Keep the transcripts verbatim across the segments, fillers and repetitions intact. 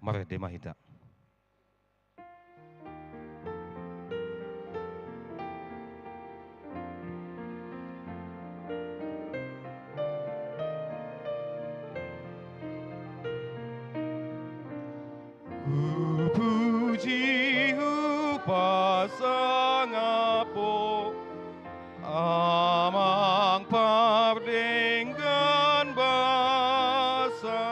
Marende ma hita. Hupuji, hupasangap Ho, Amang pardenggan basa,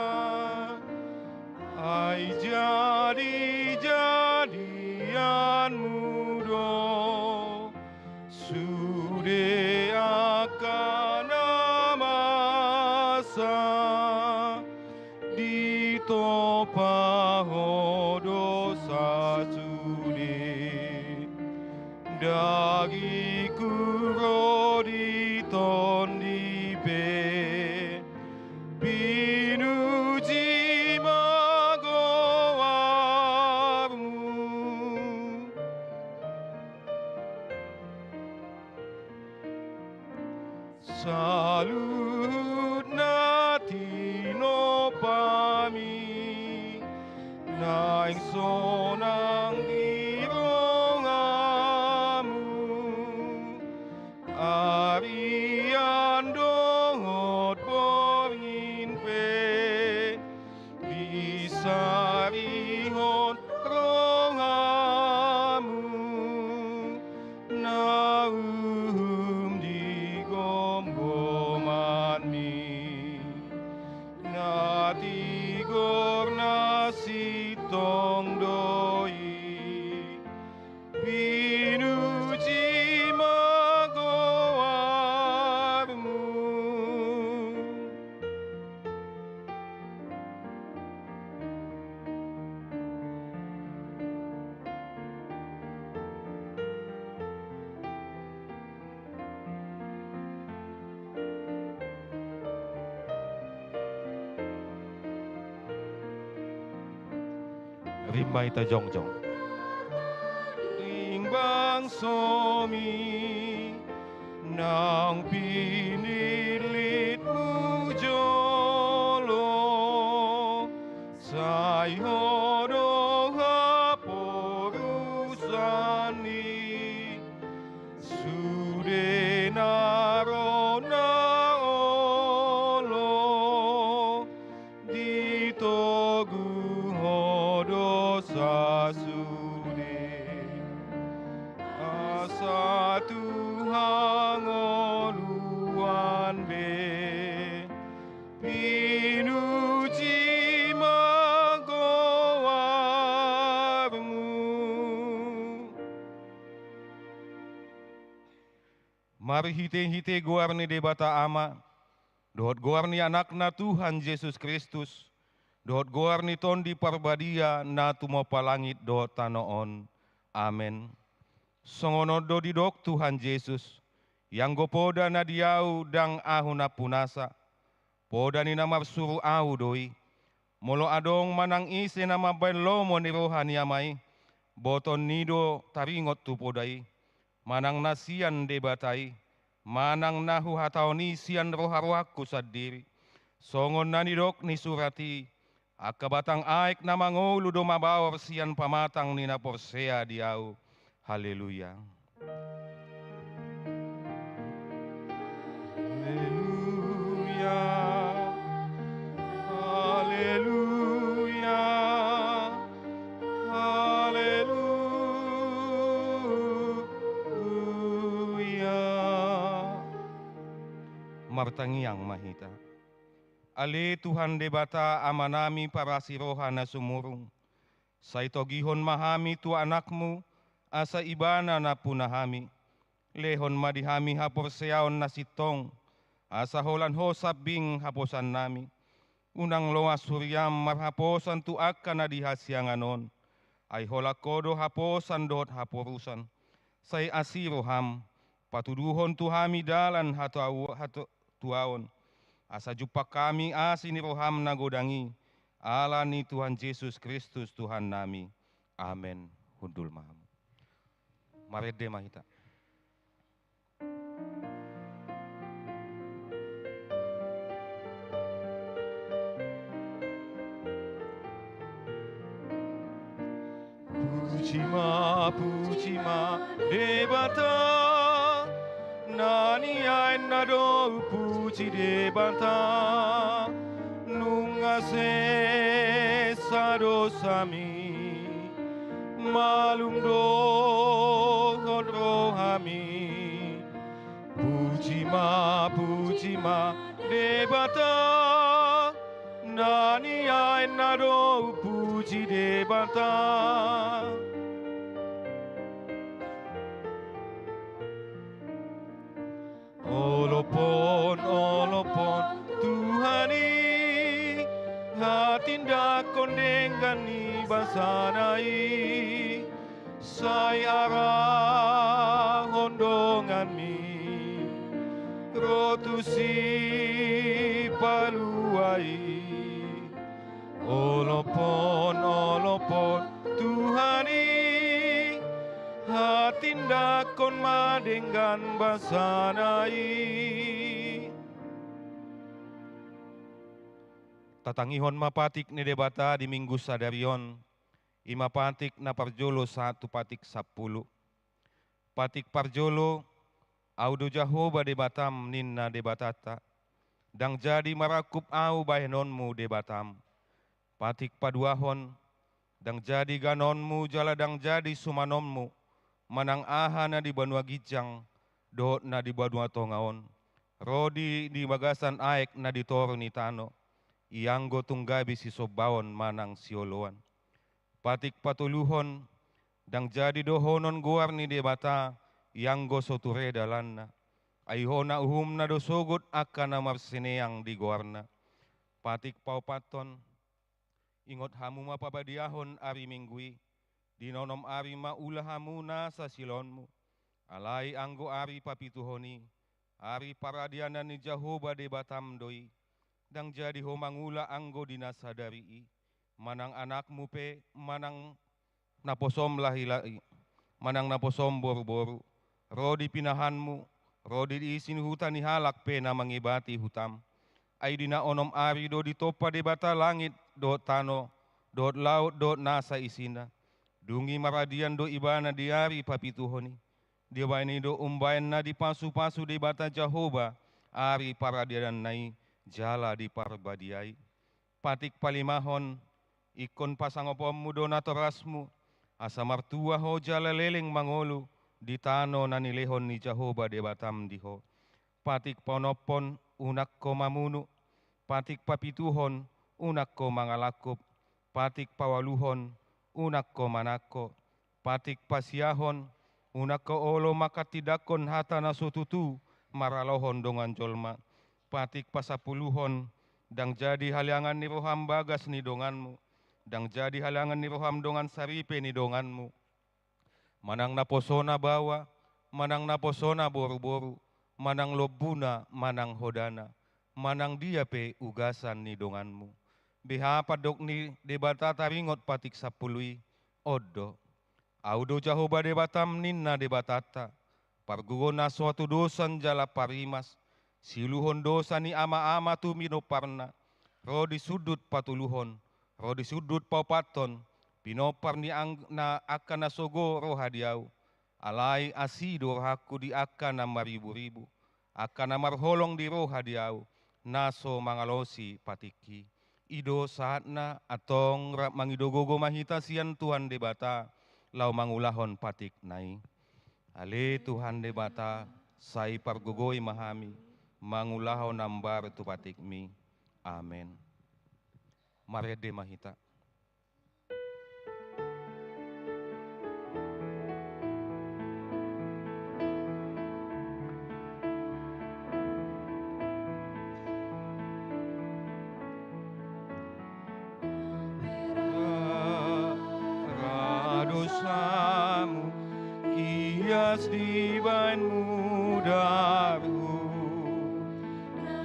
ai jadi-jadianmu do sude angka na masa, ditompa Ho do sasude. Dagingku ro di tondi pe, pinuji ma goarmu. Saluhut na tinompami naeng sonang di rohamu, arian dohot borngin pe disarihon rohamu, na uhum di gomgomanmi, na tigor na sintong do i, pinuji ma goarmu. Rap ma hita jongjong. Ring bangsomi naung pinillitmu jolo, sai Ho do haporusan ni sude na ro na olo, ditogu Ho do sasude. Asa tu hangoluan be pinuji ma goarmu. Marhite-hite goar ni Debata Ama, dohot goar ni Anakna Tuhan Jesus Kristus, dohot goar ni Tondi Parbadia na tumompa langit dohot tano on. Amen. Songon on do didok Tuhan Jesus: Ianggo poda na di Ahu ndang Ahu nampunasa, poda ni na marsuru Ahu do i. Molo adong manang ise na mambahen lomo ni roha ni Ama i, botoon ni do taringot tu poda i, manang na sian Debata i, manang na huhatahon i sian roha-rohangku sandiri. Songon na nidok ni surat i: Angka batang aek na mangolu do mabaor sian pamatang ni na porsea di Ahu. Haleluya. Haleluya. Haleluya. Haleluya. Martangiang ma hita. Ale Tuhan Debata, Amanami parasi roha na sumurung, sai togihon ma hami tu Anakmu, asa Ibana nampuna hami. Lehon ma di hami haporseaon na sintong, asa holan Ho sambing haposannami. Unang loas huriam marhaposan tu angka na di hasiangan on, ai holan Ho do haposan dohot haporusan. Sai asi roham, patuduhon tu hami dalan hatau-, hatu-, tuaon, asa jumpang hami asi ni roham na godang i, ala ni Tuhan Jesus Kristus Tuhannami. Amen. Hundul ma hamu. Marende ma hita. Puji ma, puji ma Debata, na niaenna do puji Debata. Nunga sesa dosami, malum dohot rohami. Puji ma, puji ma Debata, na niaenna do puji Debata. Olophon, olophon Tuhan i, hatindanghon denggan ni basana i, sai arahon donganmi ro tu Sipalua i. Olophon, olophon Tuhan i, hatindanghon ma denggan basana i. Tatangihon ma patik ni Debata di Minggu sadari on, i ma patik na parjolo sahat tu patik sampulu. Patik parjolo, Ahu do Jahowa Debatam, ninna Debatanta. Ndang jadi marangkup Ahu bahenonmu Debatam. Patik paduahon, ndang jadi ganonmu jala ndang jadi sumanonmu, manang aha na di banua ginjang dohot na di banua tonga on, ro di, di bagasan aek na di toru ni tano, ianggo tung gabe sisombaon manang sioloan. Patik patoluhon, ndang jadi dohonon goar ni Debata, ianggo so ture dalanna. Ai hona uhumna do sogot angka na marsineang di goarna. Patik paopathon, ingot hamu ma pabadiahon ari Minggu i, di na onom ari ma ula hamu nasa siulaonmu. Alai anggo ari papituhon i, ari paradianan ni Jahowa Debatam do i, ndang jadi ho mangula anggo di na sadari i, manang anakmu pe, manang naposom lahilahi, manang naposom boruboru, ro di pinahanmu, ro di isi ni huta ni halak pe na mangebati hutam. Ai di na onom ari do ditompa Debata langit dohot tano, dohot laut dohot nasa isina. Dung i maradian do Ibana di ari papituhon i. Dibahen i do umbahen na dipasupasu Debata Jahowa ari paradiananna i jala diparbadiai. Patik palimahon, ingkon pasangaponmu do natorasmu, asa martua ho jala leleng mangolu di tano na nilehon ni Jahowa Debatam di ho. Patik paonomhon, unang ho mamunu. Patik papituhon, unang ho mangalangkup. Patik paualuhon, unang ho manangko. Patik pasiahon, unang ho olo manghatindanghon hata na so tutu maralohon dongan jolma. Patik pasampuluhon, ndang jadi haleangan ni roham bagas ni donganmu, ndang jadi haleangan ni roham dongan saripe ni donganmu. Manang naposona baoa, manang naposona boruboru, manang lombuna, manang hodana, manang dia pe ugasan ni donganmu. Beha pandok ni Debata taringot patik sampulu i, on do. Ahu do Jahowa Debatam, ninna Debatanta, pargogo na so hatudosan jala parimas, siuluhon dosa ni amaama tu pinomparna, ro di sundut patoluhon, ro di sundut paopathon, pinompar ni ang-, na angka na sogo roha di ahu. Alai asi do rohangku di angka na mariburibu, angka na marholong di roha di ahu, na so mangalosi patikki. I do sahatna. Antong rap mangido gogo ma hita sian Tuhan Debata, laho mangulahon patikna i. Ale Tuhan Debata, sai pargogoi ma hami, mangulahon ambar tu patikmi. Amen. Marende ma hita. Ra dosamu, ias dibahen mudar hu.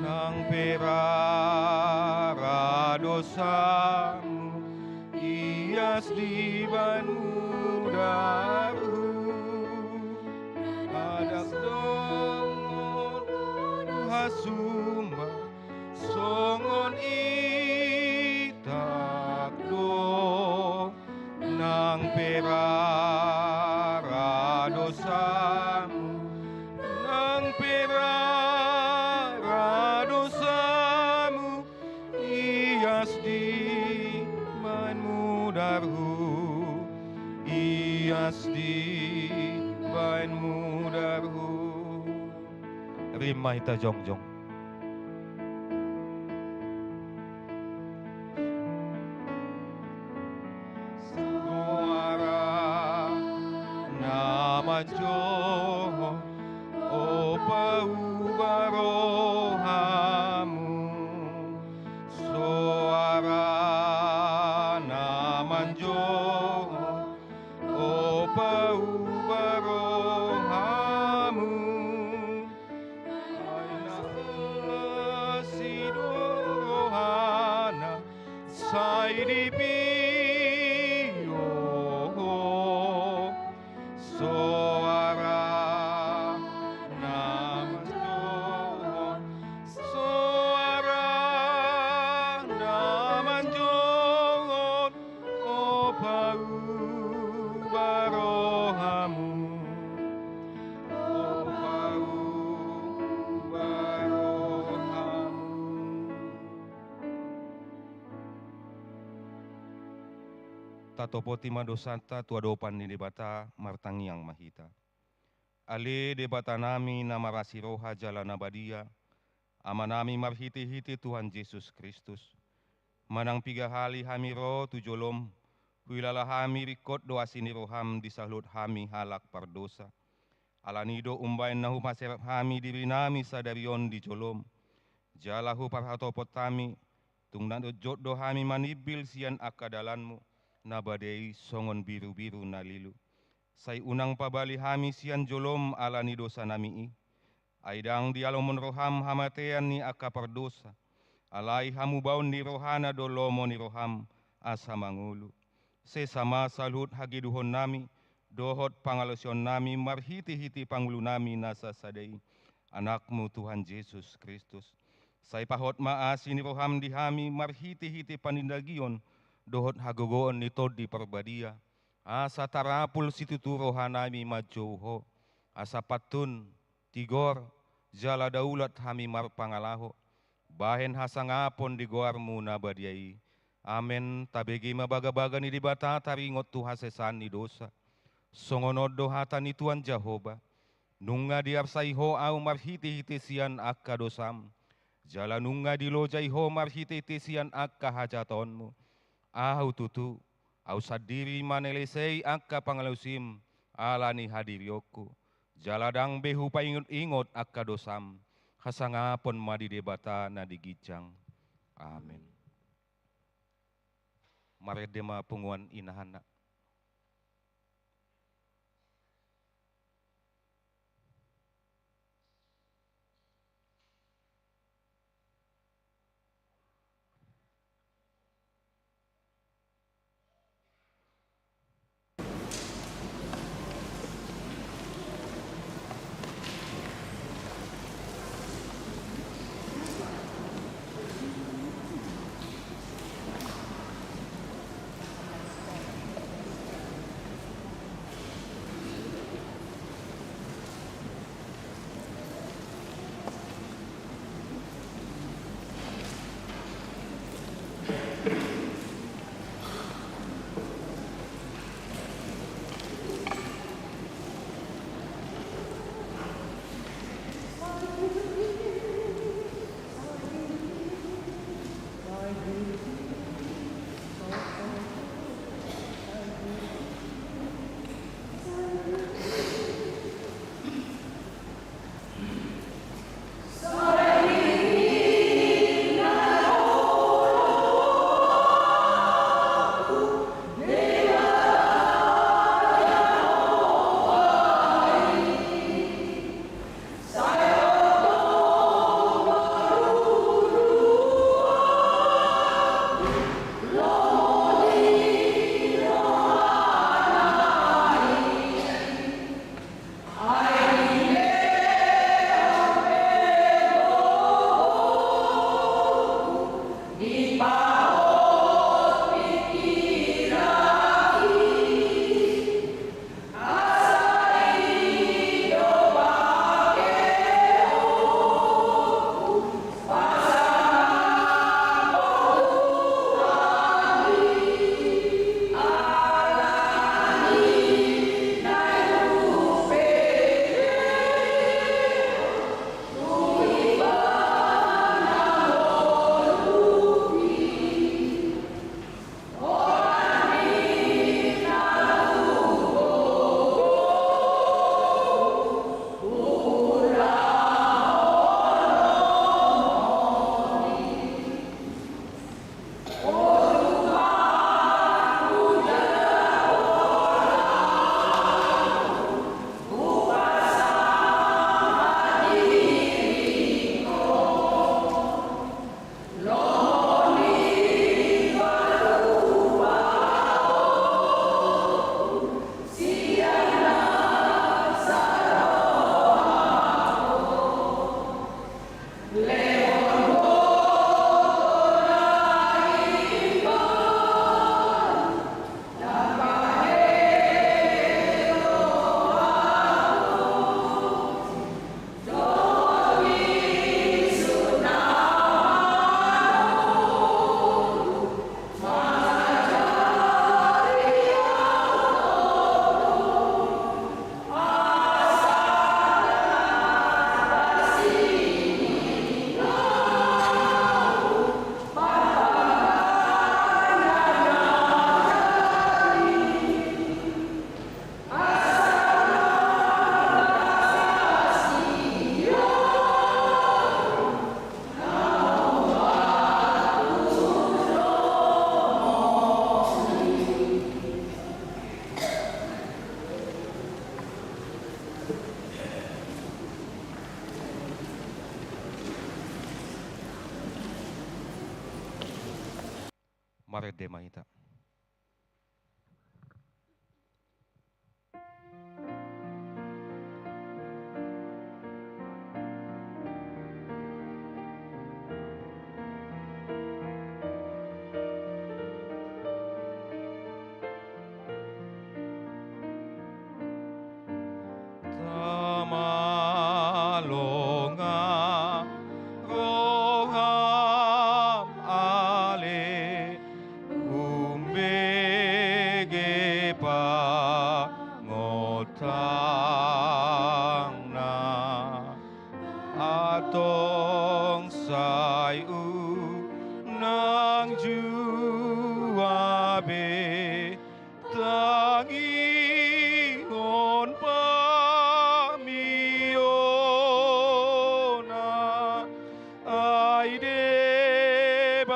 Nang pe ra, ra dosamu, ias dibahen mudar hu. Ndang dohonon hasumba songon itak do. Nang pe ra, Pera ra dosamu, ias dibaen mudar Ho, ias dibaen mudar Ho. Rima hita jongjong. Soara na manjou, o pauba rohamu. Soara na manjou, o pauba rohamu. Ai na sasi do rohana, sai dipio Ho. Soara na manjou, soara na manjou, o pauba rohamu, o pauba rohamu. Tatopoti ma dosanta tu adopan ni Debata, martangiang ma hita. Ale Debatanami na marasi roha jala na badia, Amanami marhitehite Tuhan Jesus Kristus, manang piga hali hami ro tu jolom, huilala hami ringkot do asi ni roham di saluhut hami halak pardosa. Alani do umbaen na hupaserep hami dirinami sadari on di jolom, jala huparhatopot hami, tung na jotjot do hami manimbil sian angka dalanmu na badia i songon birubiru na lilu. Sai unang pabali hami sian jolom ala ni dosanami i. Ai ndang dialomon roham hamatean ni angka pardosa, alai hamubaon ni rohana do lomo ni roham asa mangolu. Sesa ma saluhut hageduhonnami dohot pangalaosionnami marhitehite pangulunami na sasada i, Anakmu Tuhan Jesus Kristus. Sai pahot ma asi ni roham di hami marhitehite panindagion dohot hagogoon ni Tondi Parbadia, asa tarapul situtu rohanami manjou Ho, asa pantun, tigor, jala daulat hami marpangalaho, bahen hasangapon di goarmu na badia i. Amen. Tabege ma bagabaga ni Debata taringot tu hasesaan ni dosa. Songon on do hata ni Tuhan Jahowa: Nunga diarsai Ho ahu marhitehite sian angka dosam, jala nunga dilojai Ho marhitehite sian angka hajahatonmu. Ahu tutu, ahu sandiri manelesei angka pangalaosim ala ni hadirionku, jala ndang be hupaingotingot angka dosam. Hasangapon ma di Debata na di ginjang. Amen. Marende ma punguan inahan. Marende ma hita. Tama, longa roham ale, umbege pangotangna. Antong sai unang jua be tangihon pamioonna, ai Debata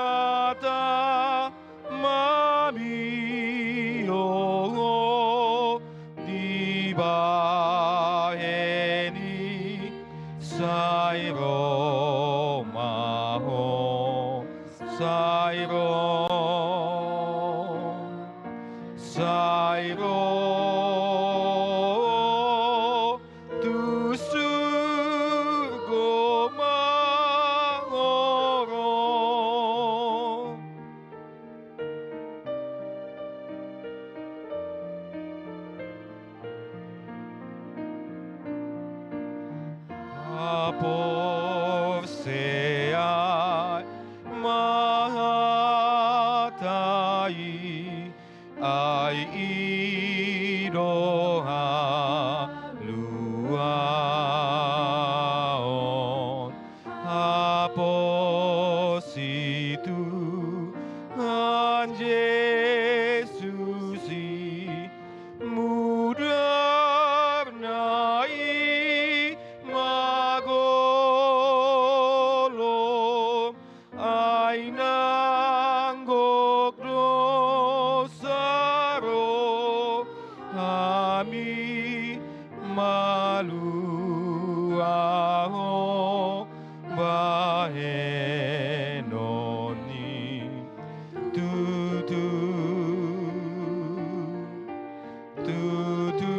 mamio ho dibahen i. Sai ro ma ho, sai ro, sai ro tu surgo ma ho ro. Haporseai ma hata i, ai i do haluaon. Haporsi Tuhan Jesus i, mudarna i magolom, ai nunga gok dosa rohami, malua ho bahenon i. Tutu, tutu,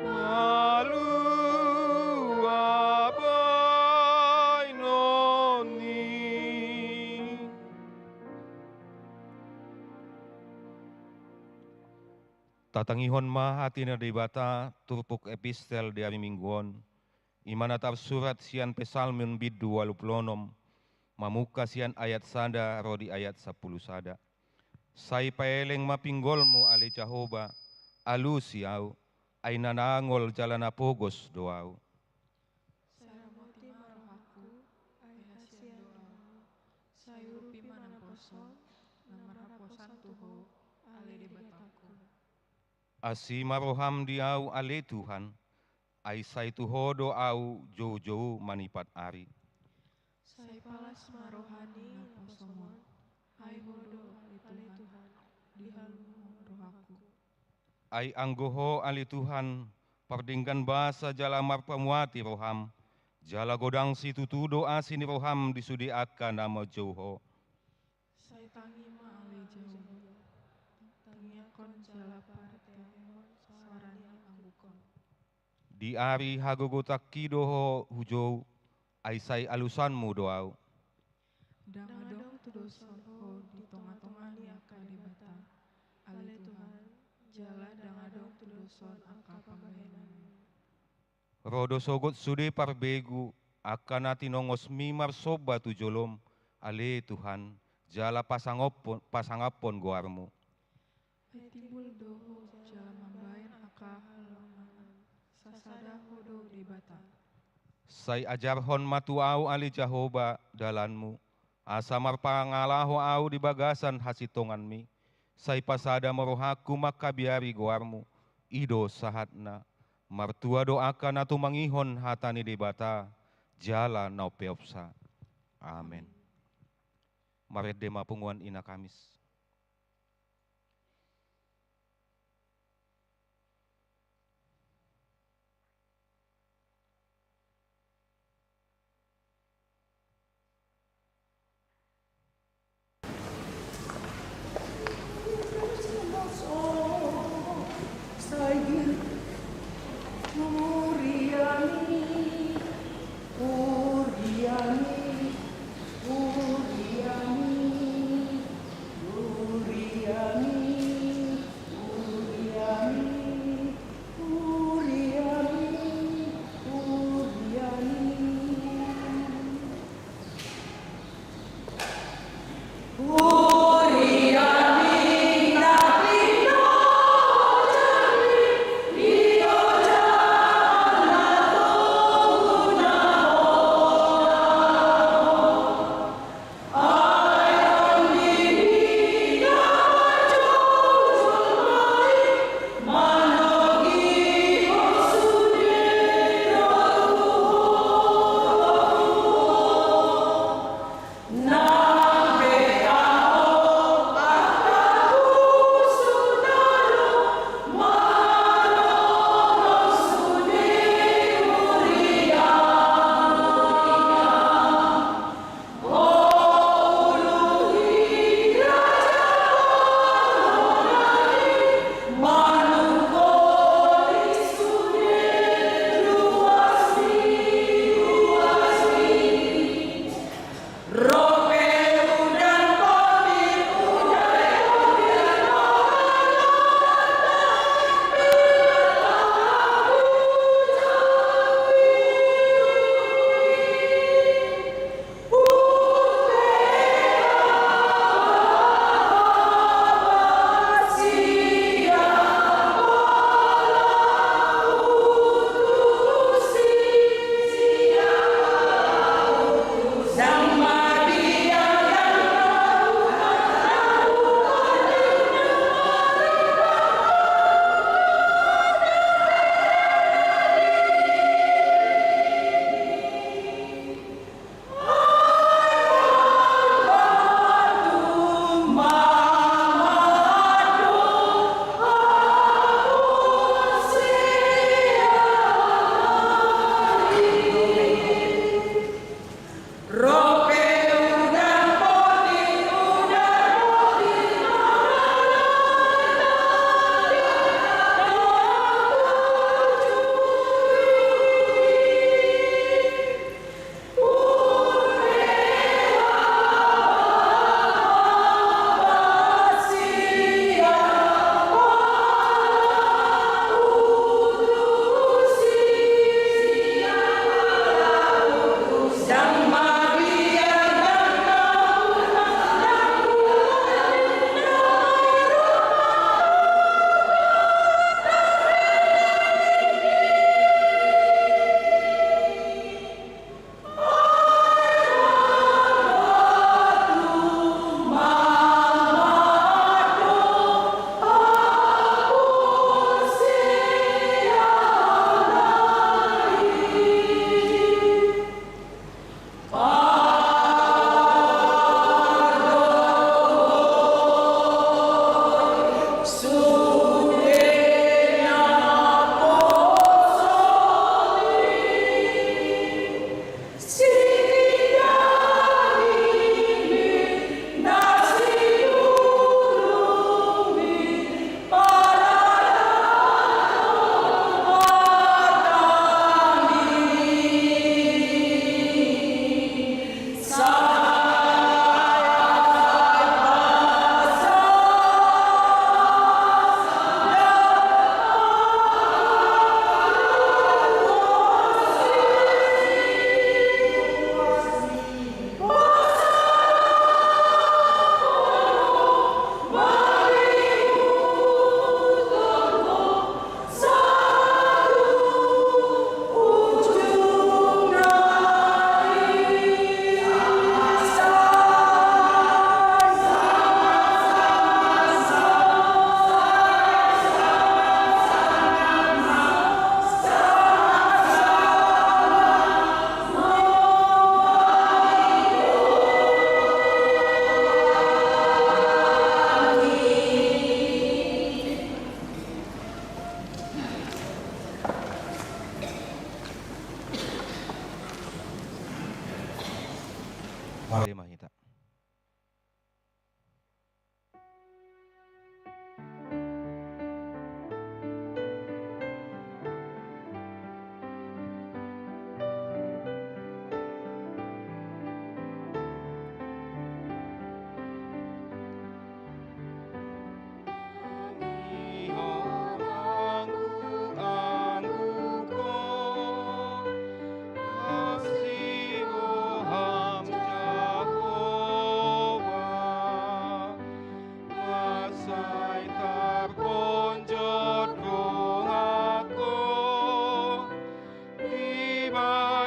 malua bahenon i. Tatangihon ma hata ni Debata, turpuk epistel di ari Minggu on, i ma na tarsurat sian Psalmen bindu ualu pulu onom, mamungka sian ayat sada ro di ayat sampulu sada. Sai paeleng ma pinggolmu ale Jahowa, alusi ahu, ai na dangol jala na pogos do ahu. Sai ramoti ma rohangku, ai hasian do ahu. Sai urupi ma naposo na marhaposan tu Ho, ale Debatangku. Asi ma roham di ahu ale Tuhan, ai sai tu Ho do ahu joujou manipat ari. Sai palas ma roha ni naposomon, ai Ho do ale Tuhan, dihalumohon rohangku. Ai anggo Ho ale Tuhan, pardenggan basa jala marpamuati roham, jala godang situtu do asi ni roham di sude angka na manjou Ho. Sai tangi ma ale Jahowa, tangiangkon jala parteangehon soara ni anggukkon. Di ari hagogotanki do Ho hujou, ai sai alusanmu do ahu. Ndang adong tudoson Ho di tongatonga ni angka debata, ale Tuhan, jala ndang adong tudoson angka pambahenanmi. Ro do sogot sude parbegu, angka na tinongosmi marsomba tu jolom, ale Tuhan, jala pasangaphon, pasangaphon goarmu. Ai timbul do Ho jala mambahen angka halongangan, sasada Ho do Debata. Sai ajarhon ma tu ahu ale Jahowa dalanmu, asa marpangalaho ahu di bagasan hasintonganmi. Sai pasada ma rohangku mangkabiari goarmu, i do sahatna. Martua do angka na tumangihon hata ni Debata, jala na umpeopsa. Amen. Marende ma punguan Ina Kamis.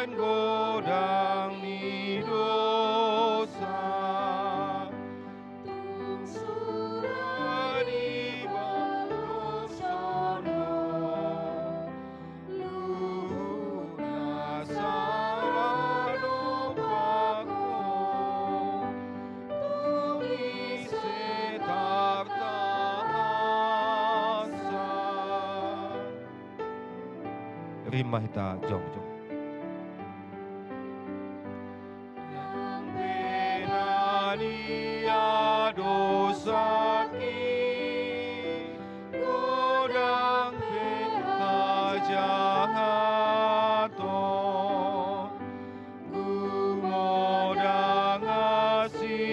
Godang ni dosa, tung sura di balosan on, luhut na sala dompak on, tung ise tartahansa. Rap ma hita jongjong. Ndang pe na lia dosangki, godang pe hajahaton, gumodang asiasimi,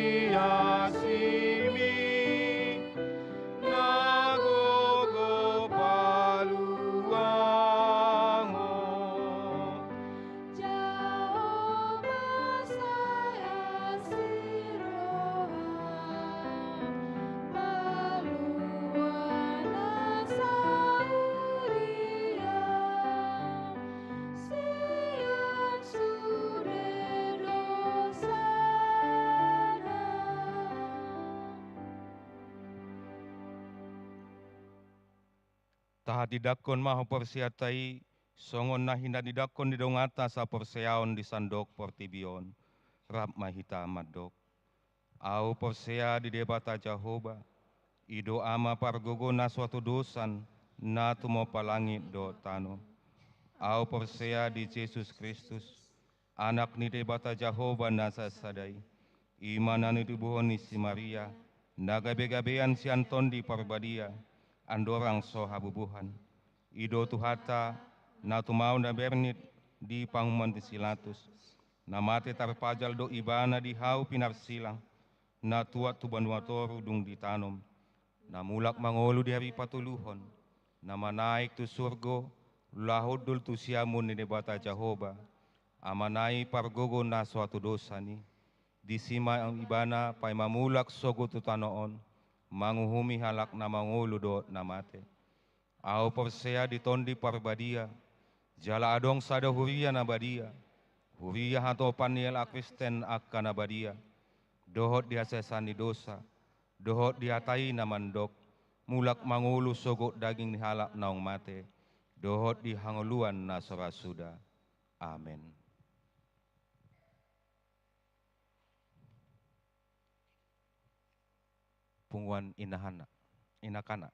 na gogo paluahon. Jahowa sai asi roham, palua na sahuria, sian sude dosana. Tahatindangkon ma haporseaonta i, songon na hinatindangkon ni donganta saporseaon di sandok portibi on. Rap ma hita mandok. Ahu porsea di Debata Jahowa, i do Ama pargogo na so hatodosan, na tumompa langit dohot tano. Ahu porsea di Jesus Kristus, Anak ni Debata Jahowa na sasada i, i ma na nitubuhon ni si Maria, na gabegabean sian Tondi Parbadia, andorang so habubuhan. I do Tuhanta, na tumau na bernit di panguhuman ni si Pilatus, na mate tarpajal do Ibana di hau pinarsilang, na tuat tu banua toru dung ditanom, na mulak mangolu di ari patoluhon, na manaek tu surgo, laho hundul tu siamun ni Debata Jahowa, Amana i pargogo na so hatodosan i. Disi ma Ibana paima mulak sogot tu tano on, manguhumi halak na mangolu dohot na mate. Ahu porsea di Tondi Parbadia, jala adong sada huria na badia, huria hatopan ni halak Kristen angka na badia, dohot di haseasan ni dosa, dohot di hata i na mandok, mulak mangolu sogot daging ni halak naung mate, dohot di hangoluan na so ra suda. Amen. Punguan Inahana, Inakana.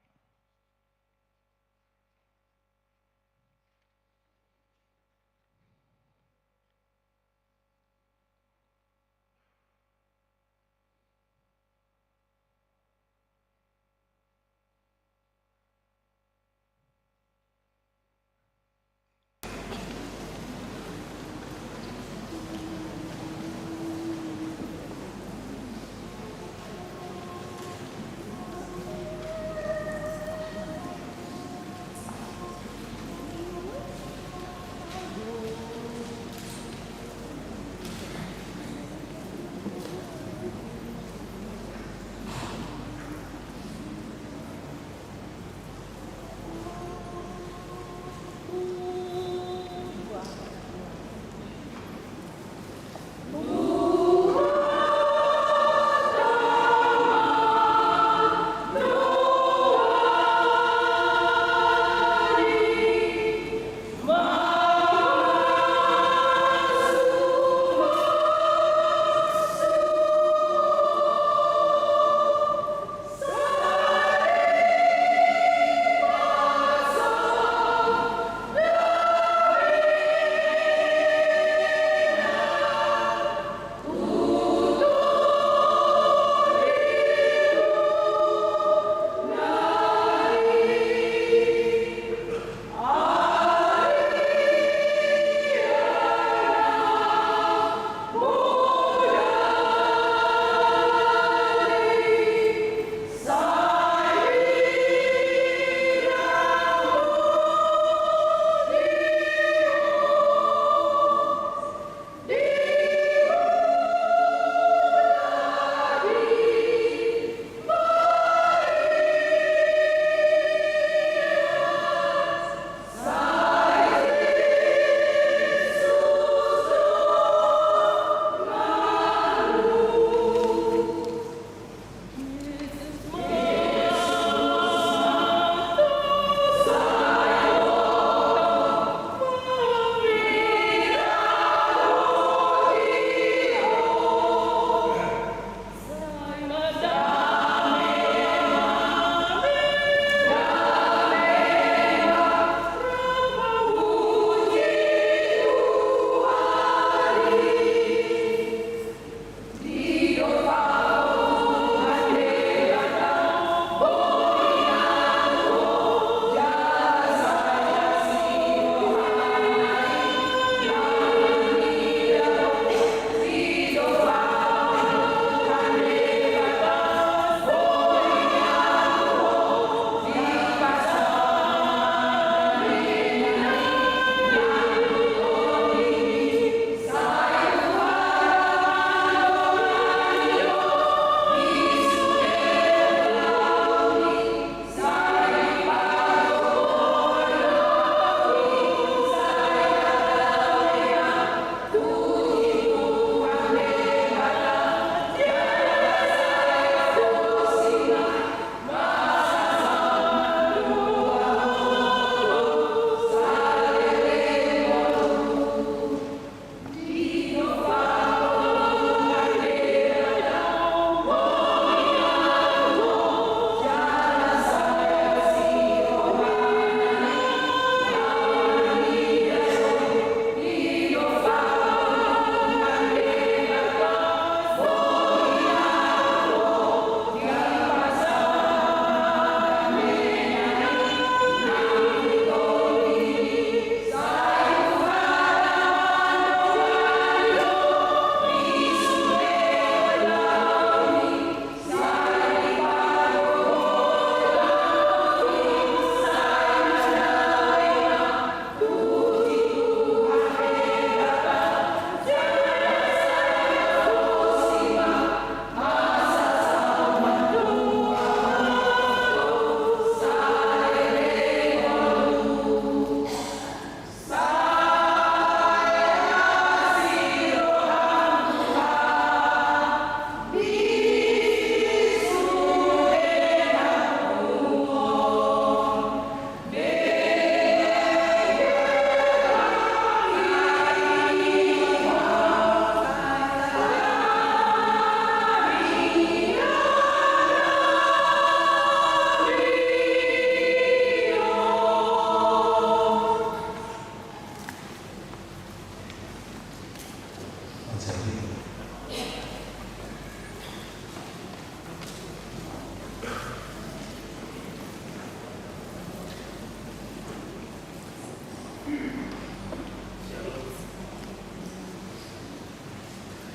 Shalom.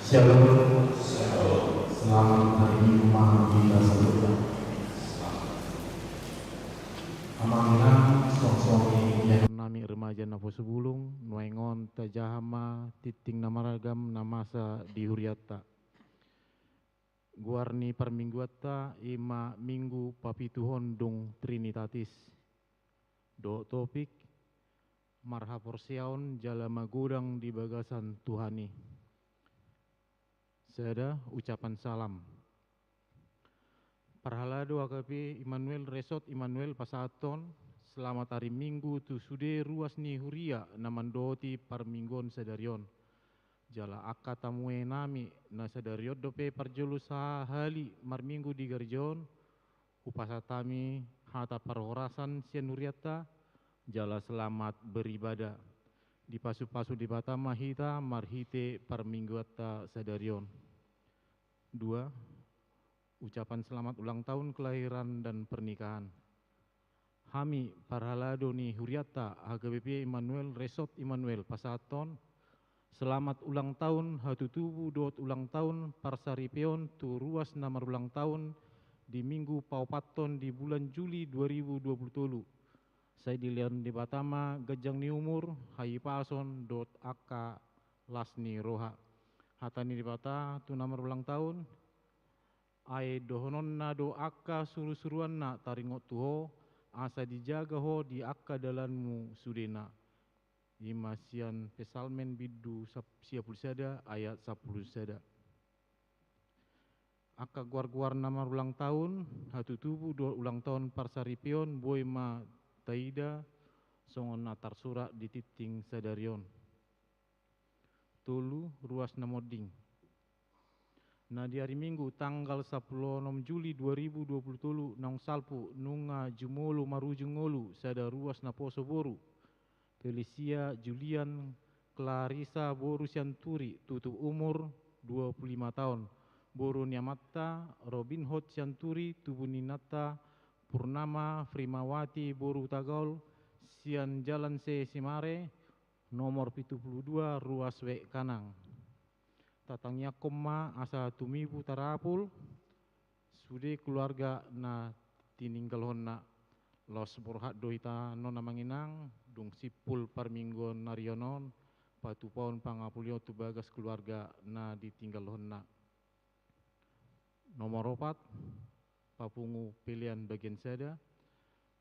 Shalom. Selamat hari Minggu, Mama, kita semua. Amang inang, songon i nami remaja Naposo Bulung, nuaeng on tajaha ma tingting na maragam na masa di hurianta. Goar ni parmingguanta i ma Minggu Papituhon dung Trinitatis. Dohot topik, marhaporseaon jala magodang di bagasan Tuhan i. Sada, ucapan salam. Parhalado H K B P Immanuel Resort Immanuel pasahathon selamat hari Minggu tu sude ruas ni huria na mandoti parmingguon sadari on. Jala angka tamuenami na sadari on dope parjolo sahali marminggu di gareja on, hupasahat hami hata parhorasan sian hurianta, jala selamat beribadah. Dipasupasu Debata ma hita marhite parmingguanta sadari on. Dua, ucapan selamat ulang tahun kelahiran dan pernikahan. Hami parhalado ni hurianta H K B P Immanuel Resort Immanuel pasahathon selamat ulang tahun hatutubu dohot ulang tahun parsaripeon tu ruas na marulang tahun di Minggu paopathon di bulan Juli dua ribu dua puluh tolu. Sai dilehon Debata ma ganjang ni umur, hahipason dohot angka las ni roha. Hata ni Debata tu na marulang tahun, ai dohononna do angka surusuruanna taringot tu ho, asa dijaga ho di angka dalanmu sudena. I ma sian Psalmen bindu sap-, sia pulu sada ayat sampulu sada. Angka goargoar na marulang tahun hatutubu dohot ulang tahun parsaripeon boi ma taida songon na tarsurat di tingting sadari on. Tolu, ruas na monding. Na di ari Minggu tanggal sampulu onom Juli dua ribu dua puluh tolu naung salpu nunga jumolo marujung ngolu sada ruas naposo boru. Felicia Julian Clarissa boru Sianturi, tutup umur dua puluh lima taon. Boru ni amanta Robin Hood Sianturi, tubu ni inanta Purnama Primawati boru Hutagaol, sian Jalan Sesimare, nomor pitu pulu dua, ruas Wek Kanang. Tatangiangkon ma asa tumibu tarapul sude keluarga na tininggalhonna. Laos borhat do hita annon, Amang Inang, dung simpul parmingguon na rion on, patupaon pangapulion tu bagas keluarga na ditinggalhonna. Nomor opat, papungu pelean bagian sada.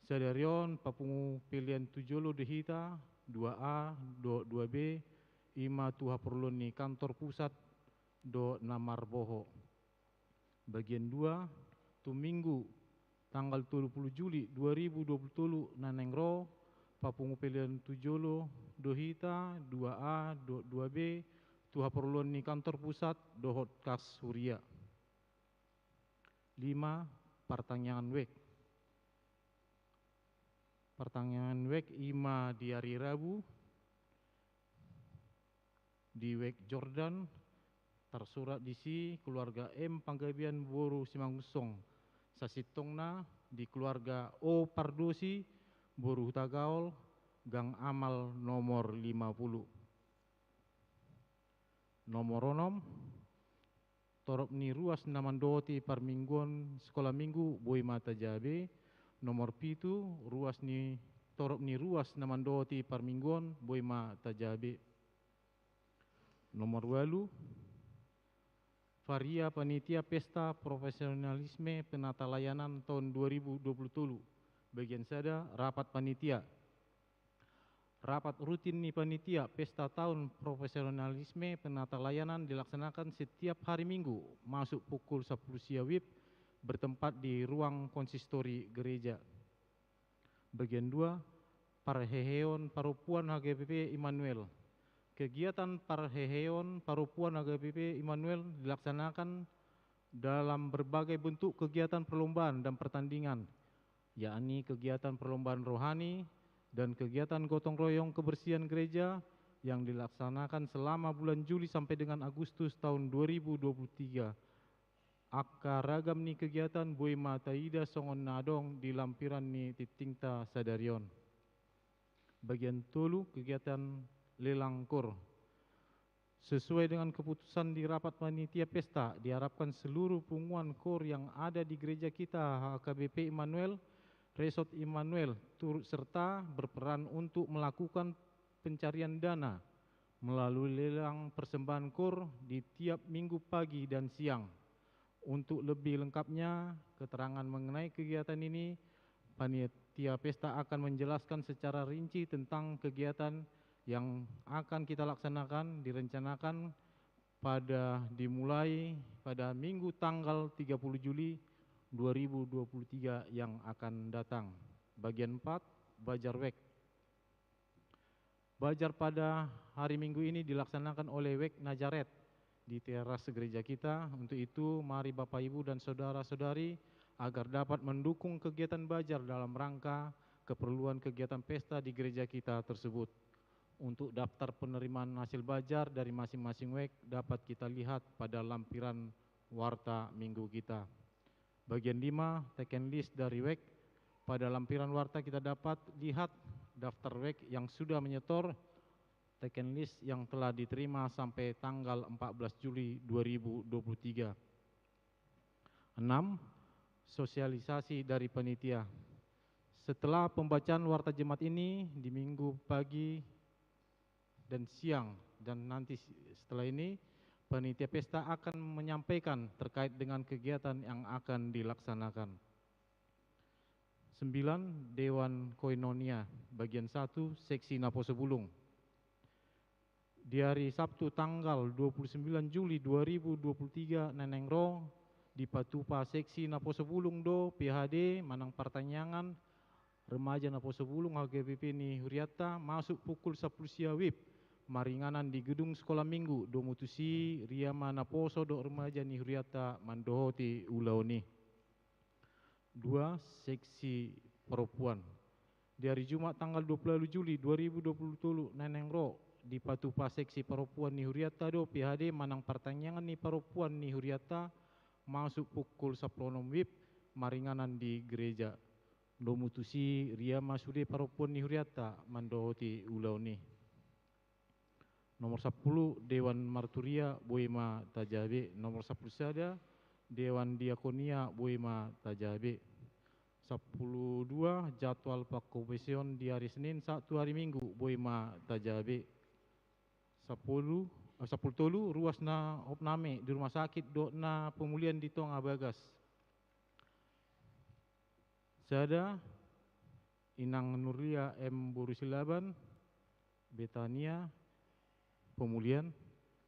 Sadari on papungu pelean tu jolo do hita, dua A dohot dua B, i ma tu haporluan ni kantor pusat dohot na marboho. Bagian dua, tu Minggu tanggal tolu pulu Juli dua ribu dua pulu tolu na naeng ro, papungu pelean tu jolo do hita, dua A dohot dua B, tu haporluan ni kantor pusat dohot kas huria. Lima, partangiangan wijk. Partangiangan wijk i ma di ari Rabu di Wijk Jordan, tarsurat disi keluarga M Panggabean boru Simangunsong, sasintongna di keluarga O Pardosi boru Hutagaol, Gang Amal nomor lima pulu. Nomor onom, torop ni ruas na mandoti parmingguon sikola minggu boi ma tajaha be. Nomor pitu, ruas ni, torop ni ruas na mandoti parmingguon boi ma tajaha be. Nomor ualu, varia panitia pesta profesionalisme penata layanan taon dua ribu dua puluh tolu. Bagian sada, rapat panitia. Rapat rutin ni panitia pesta taon profesionalisme penata layanan dilaksanakan setiap hari Minggu, masuk pukul sampulu sia wib, bertempat di ruang konsistori gereja. Bagian dua, parheheon parompuan H K B P Immanuel. Kegiatan parheheon parompuan H K B P Immanuel dilaksanakan dalam berbagai bentuk kegiatan perlombaan dan pertandingan, yakni kegiatan perlombaan rohani dan kegiatan gotong royong kebersihan gereja, yang dilaksanakan selama bulan Juli sampai dengan Agustus tahun dua ribu dua puluh tiga. Angka ragam ni kegiatan boi ma taida songon na adong di lampiran ni tingtingta sadari on. Bagian tolu, kegiatan lelang KUR. Sesuai dengan keputusan di rapat panitia pesta, diharapkan seluruh punguan KUR yang ada di gereja kita H K B P Immanuel, Resort Immanuel, turut serta berperan untuk melakukan pencarian dana melalui lelang persembahan KUR di tiap minggu pagi dan siang. Untuk lebih lengkapnya, keterangan mengenai kegiatan ini, panitia pesta akan menjelaskan secara rinci tentang kegiatan yang akan kita laksanakan, direncanakan pada, dimulai pada Minggu tanggal tiga puluh Juli dua ribu dua puluh tiga yang akan datang. Bagian empat, bazar wijk. Bazar pada hari Minggu ini dilaksanakan oleh wijk Nazaret di teras gereja kita. Untuk itu, mari Bapak, Ibu, dan saudara-saudari, agar dapat mendukung kegiatan bazar dalam rangka keperluan kegiatan pesta di gereja kita tersebut. Untuk daftar penerimaan hasil bazar dari masing-masing wijk dapat kita lihat pada lampiran warta minggu kita. Bagian lima, teken list dari wijk. Pada lampiran warta kita dapat lihat daftar wijk yang sudah menyetor teken list yang telah diterima sampai tanggal empat belas Juli dua ribu dua puluh tiga. Enam, sosialisasi dari panitia. Setelah pembacaan warta Jumat ini, di Minggu pagi dan siang, dan nanti s-, setelah ini, panitia pesta akan menyampaikan terkait dengan kegiatan yang akan dilaksanakan. Sembilan, Dewan Koinonia, bagian satu, seksi Naposo Bulung. Di hari Sabtu tanggal dua puluh sembilan Juli dua ribu dua puluh tiga na naeng ro, dipatupa seksi Naposo Bulung do P H D manang partangiangan remaja Naposo Bulung H K B P ni hurianta masuk pukul sampulu sia wib, maringanan di gedung Sekolah Minggu. Domu tusi, ria ma naposo dohot remaja ni hurianta mandohoti ulaon i. Dua, seksi parompuan. Di hari Jumat tanggal dua puluh walu Juli dua ribu dua puluh tolu na naeng ro, dipatupa seksi parompuan ni hurianta do P H D manang partangiangan ni parompuan ni hurianta masuk pukul sampulu onom wib, maringanan di gereja. Domu tusi, ria ma sude parompuan ni hurianta mandohoti ulaon i. Nomor sampulu, Dewan Marturia, boi ma tajaha be. Nomor sampulu sada, Dewan Diakonia, boi ma tajaha be. Sampulu dua, jadwal pangkompetisi on di hari Senin sahat tu hari Minggu, boi ma tajaha be. Sampulu, eh, sampulu tolu, ruas na opname di rumah sakit dohot na pemulihan di tonga bagas. Sada, Inang Nurlia M boru Silaban, Betania, pemulihan.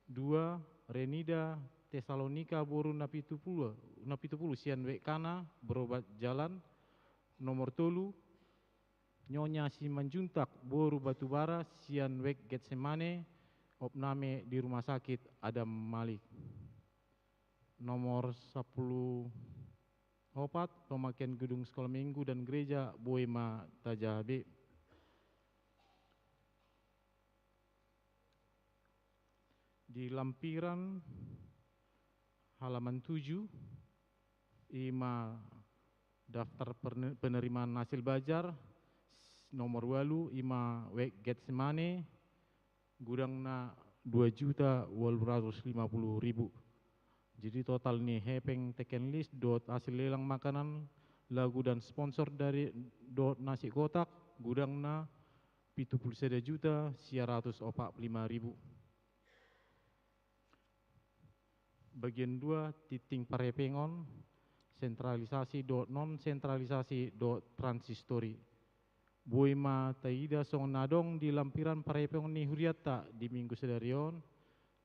Dua, Renida Tesalonika boru Napitupulu, Napitupulu sian wijk Kana, berobat jalan. Nomor tolu, Nyonya Simanjuntak boru Batubara sian wijk Getsemane, opname di rumah sakit Adam Malik. Nomor sampulu opat, pemakaian gedung Sekolah Minggu dan gereja, boi ma tajaha be. Di lampiran halaman tujuh, i ma daftar perne-, penerimaan hasil bazar, s-, nomor walu, i ma wijk Getsemane, gudangna dua juta walu ratus lima puluh ribu. Jadi total ni hepeng teken list dohot hasil lelang makanan, lagu dan sponsor dari dohot nasi kotak, gudangna pitu pulu sada juta sia ratus opat pulu lima ribu. Bagian dua, tingting parhepengon, sentralisasi dohot non sentralisasi dohot transistori. Boi ma taida songon na adong di lampiran parhepengon ni hurianta di minggu sadari on,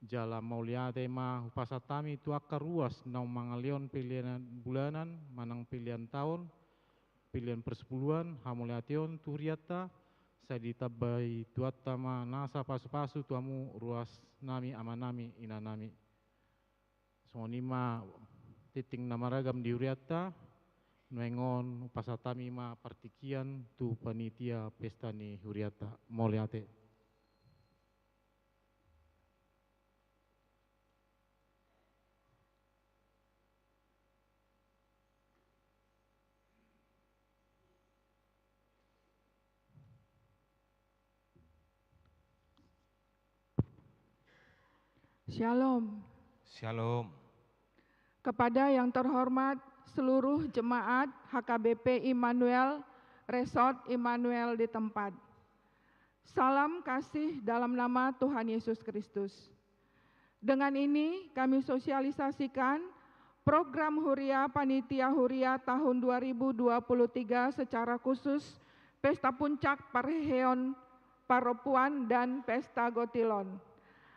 jala mauliate ma hupasahat hami tu angka ruas naung mangalehon pelean bulanan manang pelean taon, pelean persepuluhan, hamauliateon tu hurianta, sai ditambai Tuhanta ma nasa pasupasu tu hamu ruasnami, amanami, inanami. Songon i ma tingting na maragam di hurianta, nuaeng on hupasahat hami ma partingkian tu panitia pesta ni hurianta. Mauliate. Shalom. Shalom. Kepada yang terhormat seluruh jemaat H K B P Immanuel, Resort Immanuel di tempat. Salam kasih dalam nama Tuhan Yesus Kristus. Dengan ini kami sosialisasikan program Huria Panitia Huria tahun dua ribu dua puluh tiga secara khusus Pesta Puncak Parheheon Parompuan dan Pesta Gotilon.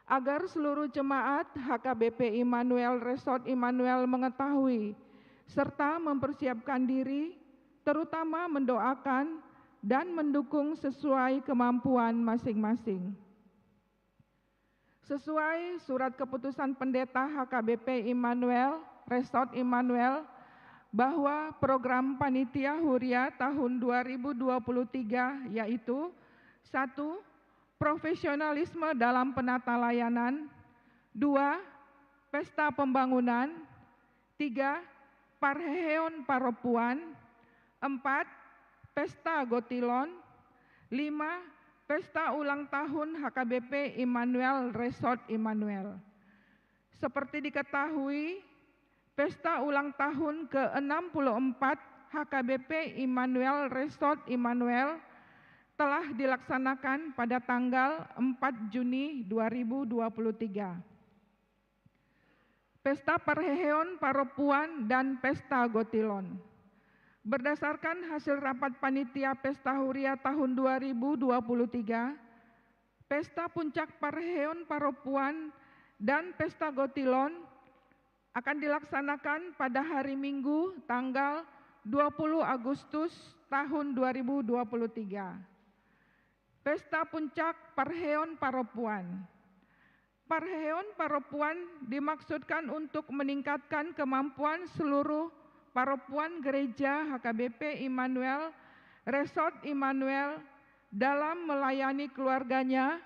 Agar seluruh jemaat H K B P Immanuel Resort Immanuel mengetahui serta mempersiapkan diri, terutama mendoakan dan mendukung sesuai kemampuan masing-masing. Sesuai surat keputusan Pendeta H K B P Immanuel, Resort Immanuel, bahwa program panitia Huria tahun dua ribu dua puluh tiga yaitu: satu, profesionalisme dalam penata layanan; dua, pesta pembangunan; tiga, parheheon parompuan; empat, pesta gotilon; lima, pesta ulang tahun H K B P Immanuel Resort Immanuel. Seperti diketahui, pesta ulang tahun ke enam puluh empat H K B P Immanuel Resort Immanuel telah dilaksanakan pada tanggal empat Juni dua ribu dua puluh tiga. Pesta Parheheon Parompuan dan Pesta Gotilon. Berdasarkan hasil rapat panitia Pesta Huria tahun dua ribu dua puluh tiga, Pesta Puncak Parheheon Parompuan dan Pesta Gotilon akan dilaksanakan pada hari Minggu, tanggal dua puluh Agustus tahun dua ribu dua puluh tiga. Pesta Puncak Parheheon Parompuan. Parheheon parompuan dimaksudkan untuk meningkatkan kemampuan seluruh parompuan gereja H K B P Immanuel, Resort Immanuel, dalam melayani keluarganya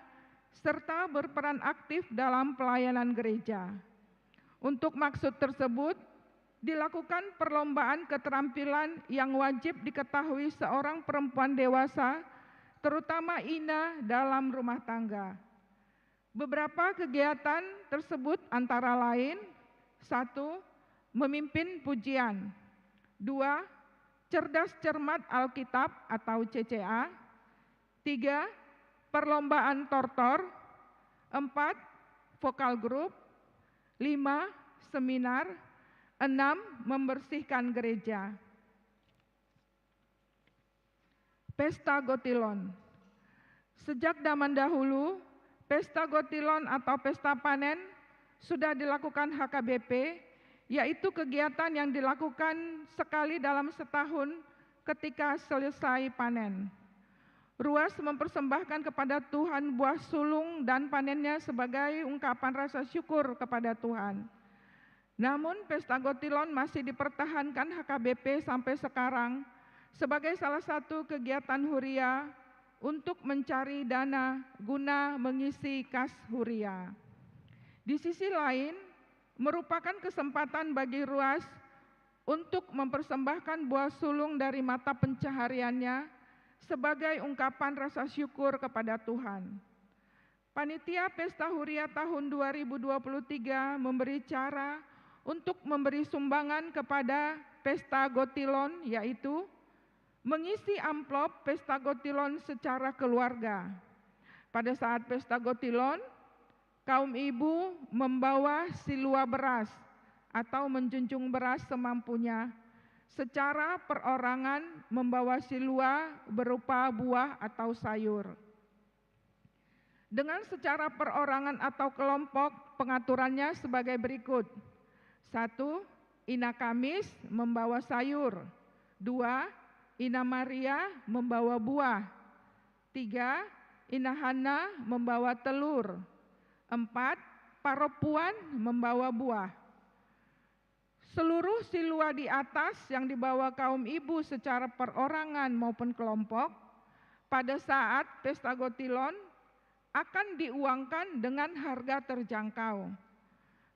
serta berperan aktif dalam pelayanan gereja. Untuk maksud tersebut, dilakukan perlombaan keterampilan yang wajib diketahui seorang perempuan dewasa, terutama ina dalam rumah tangga. Beberapa kegiatan tersebut antara lain: satu, memimpin pujian; dua, cerdas cermat Alkitab atau C C A; tiga, perlombaan tortor; empat, vokal grup; lima, seminar; enam, membersihkan gereja. Pesta Gotilon. Sejak zaman dahulu, Pesta Gotilon atau Pesta Panen sudah dilakukan H K B P, yaitu kegiatan yang dilakukan sekali dalam setahun ketika selesai panen. Ruas mempersembahkan kepada Tuhan buah sulung dan panennya sebagai ungkapan rasa syukur kepada Tuhan. Namun, Pesta Gotilon masih dipertahankan H K B P sampai sekarang sebagai salah satu kegiatan huria untuk mencari dana guna mengisi kas huria. Di sisi lain, merupakan kesempatan bagi Ruas untuk mempersembahkan buah sulung dari mata pencahariannya sebagai ungkapan rasa syukur kepada Tuhan. Panitia Pesta Huria tahun dua ribu dua puluh tiga memberi cara untuk memberi sumbangan kepada Pesta Gotilon, yaitu mengisi amplop Pesta Gotilon secara keluarga. Pada saat Pesta Gotilon, kaum ibu membawa silua beras atau menjunjung beras semampunya, secara perorangan membawa silua berupa buah atau sayur. Dengan secara perorangan atau kelompok, pengaturannya sebagai berikut. Satu, Ina Kamis membawa sayur. Dua, Ina Maria membawa buah. Tiga, Ina Hanna membawa telur. Empat, parompuan membawa buah. Seluruh silua di atas yang dibawa kaum ibu secara perorangan maupun kelompok, pada saat Pesta Gotilon, akan diuangkan dengan harga terjangkau.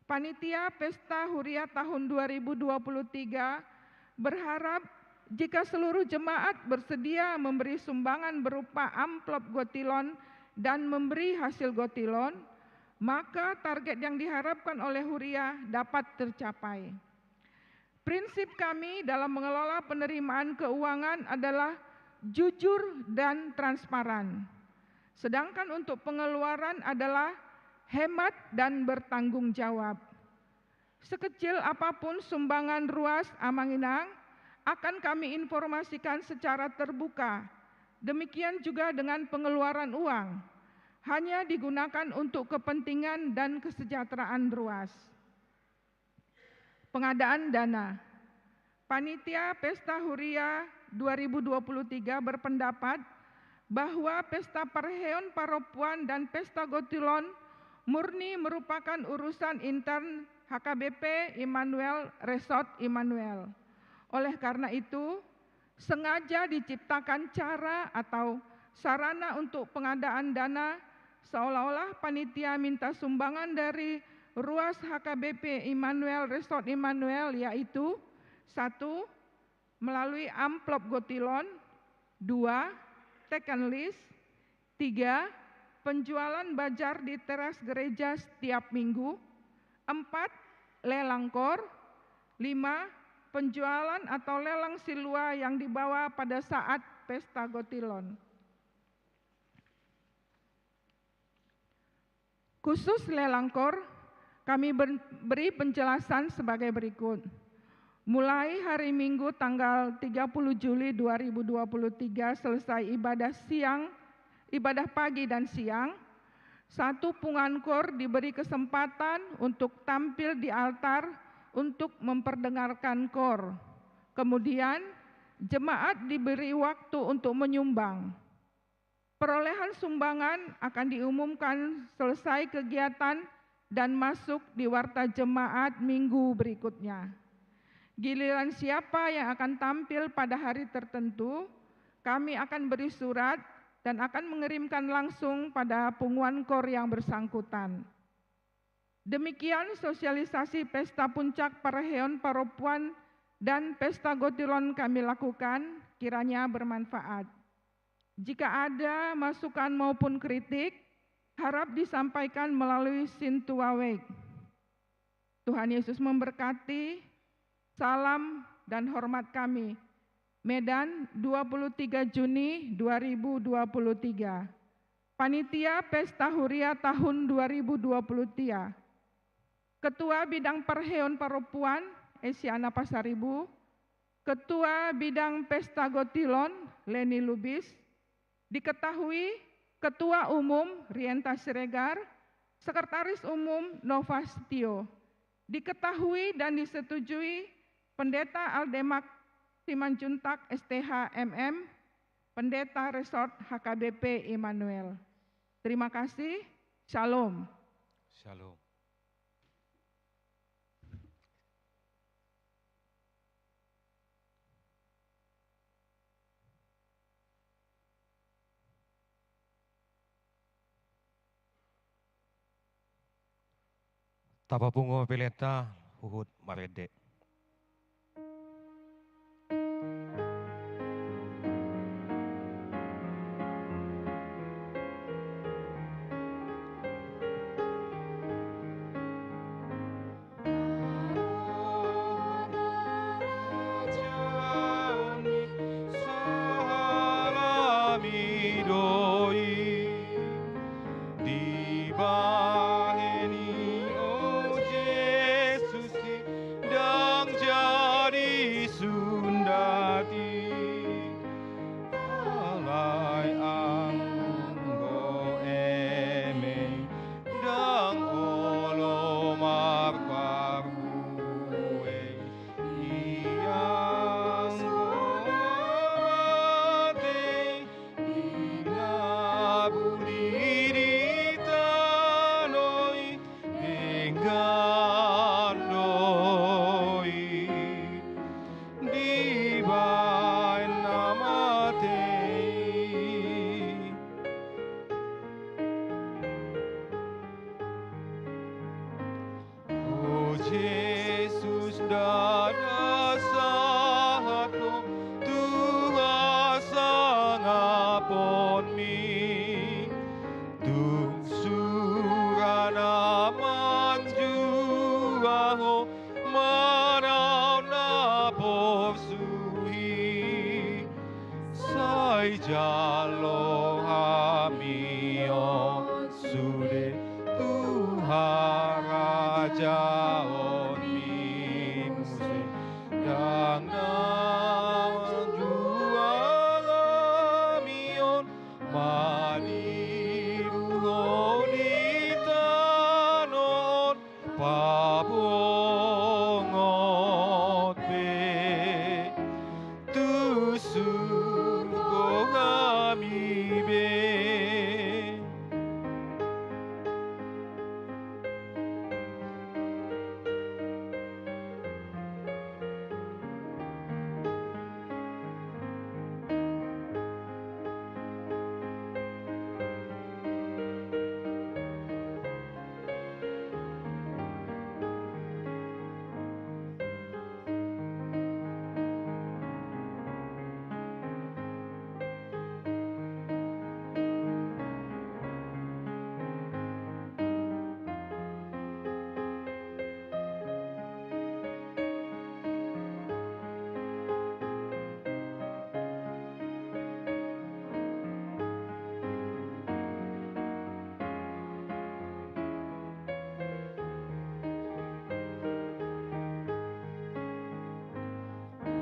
Panitia Pesta Huria tahun dua ribu dua puluh tiga berharap jika seluruh jemaat bersedia memberi sumbangan berupa amplop gotilon dan memberi hasil gotilon, maka target yang diharapkan oleh Huria dapat tercapai. Prinsip kami dalam mengelola penerimaan keuangan adalah jujur dan transparan. Sedangkan untuk pengeluaran adalah hemat dan bertanggung jawab. Sekecil apapun sumbangan ruas Amang Inang, akan kami informasikan secara terbuka. Demikian juga dengan pengeluaran uang. Hanya digunakan untuk kepentingan dan kesejahteraan ruas. Pengadaan dana. Panitia Pesta Huria dua ribu dua puluh tiga berpendapat bahwa Pesta Parheon Parompuan dan Pesta Gotilon murni merupakan urusan intern H K B P Immanuel Resort Immanuel. Oleh karena itu, sengaja diciptakan cara atau sarana untuk pengadaan dana, seolah-olah panitia minta sumbangan dari ruas H K B P Immanuel Resort Immanuel, yaitu: satu, melalui amplop gotilon; dua, taken list; tiga, penjualan bazar di teras gereja setiap minggu; empat, lelang kor; lima, penjualan atau lelang silua yang dibawa pada saat pesta gotilon. Khusus lelang kor, kami ber-, beri penjelasan sebagai berikut. Mulai hari Minggu tanggal tiga puluh Juli dua ribu dua puluh tiga selesai ibadah siang, ibadah pagi dan siang, satu punguan kor diberi kesempatan untuk tampil di altar untuk memperdengarkan kor. Kemudian, jemaat diberi waktu untuk menyumbang. Perolehan sumbangan akan diumumkan selesai kegiatan dan masuk di warta jemaat minggu berikutnya. Giliran siapa yang akan tampil pada hari tertentu, kami akan beri surat dan akan mengirimkan langsung pada punguan kor yang bersangkutan. Demikian sosialisasi Pesta Puncak Parheon Parompuan dan Pesta Gotilon kami lakukan, kiranya bermanfaat. Jika ada masukan maupun kritik, harap disampaikan melalui sintuaweg. Tuhan Yesus memberkati. Salam dan hormat kami. Medan, dua puluh tiga Juni dua ribu dua puluh tiga. Panitia Pesta Huria tahun dua ribu dua puluh tiga. Ketua Bidang Parheon Parompuan, Esiana Pasaribu. Ketua Bidang Pesta Gotilon, Leni Lubis. Diketahui, Ketua Umum, Rienta Siregar. Sekretaris Umum, Nova Setio. Diketahui dan disetujui, Pendeta Aldemak Simanjuntak, S T H, M M, Pendeta Resort H K B P Immanuel. Terima kasih. Shalom. Shalom. Tapapungu ma pilenta, huhut marende. Jaon mi muse, ndang na manjual hami on, malilu ho di tano on, pabongot be tu surgo hami be.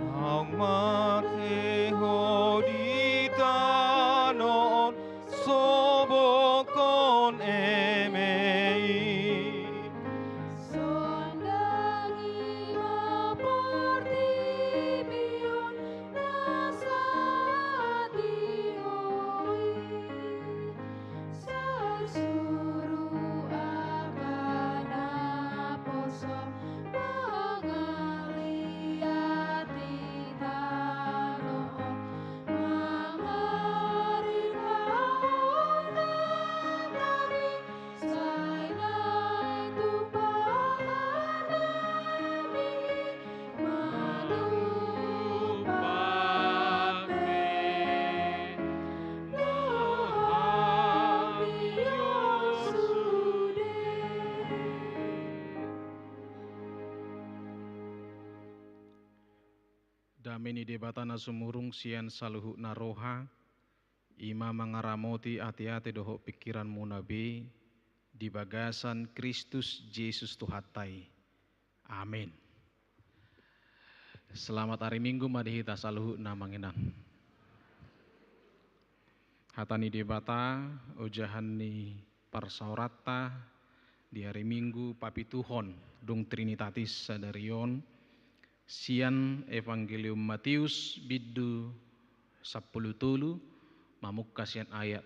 Naung mate ho di tano on, so bokkon eme i. Sondangi ma portibi on na sahat di ho i. Sarsuru angka naposo mangaliat di tano on, mangaringhon hami, sai naeng tumpah hami. Manumpak be do hami on sude. Dame ni Debata na sumurung sian saluhutna roha, i ma mangaramoti ateate dohot pingkiranmuna be di bagasan Kristus Jesus Tuhanta i. Amen. Selamat ari Minggu ma di hita saluhutna, Amang Inang. Hata ni Debata, ojahan ni parsaoranta di ari Minggu papituhon dung Trinitatis sadari on, sian Evangelium Mateus bindu sampulu tolu, mamungka sian ayat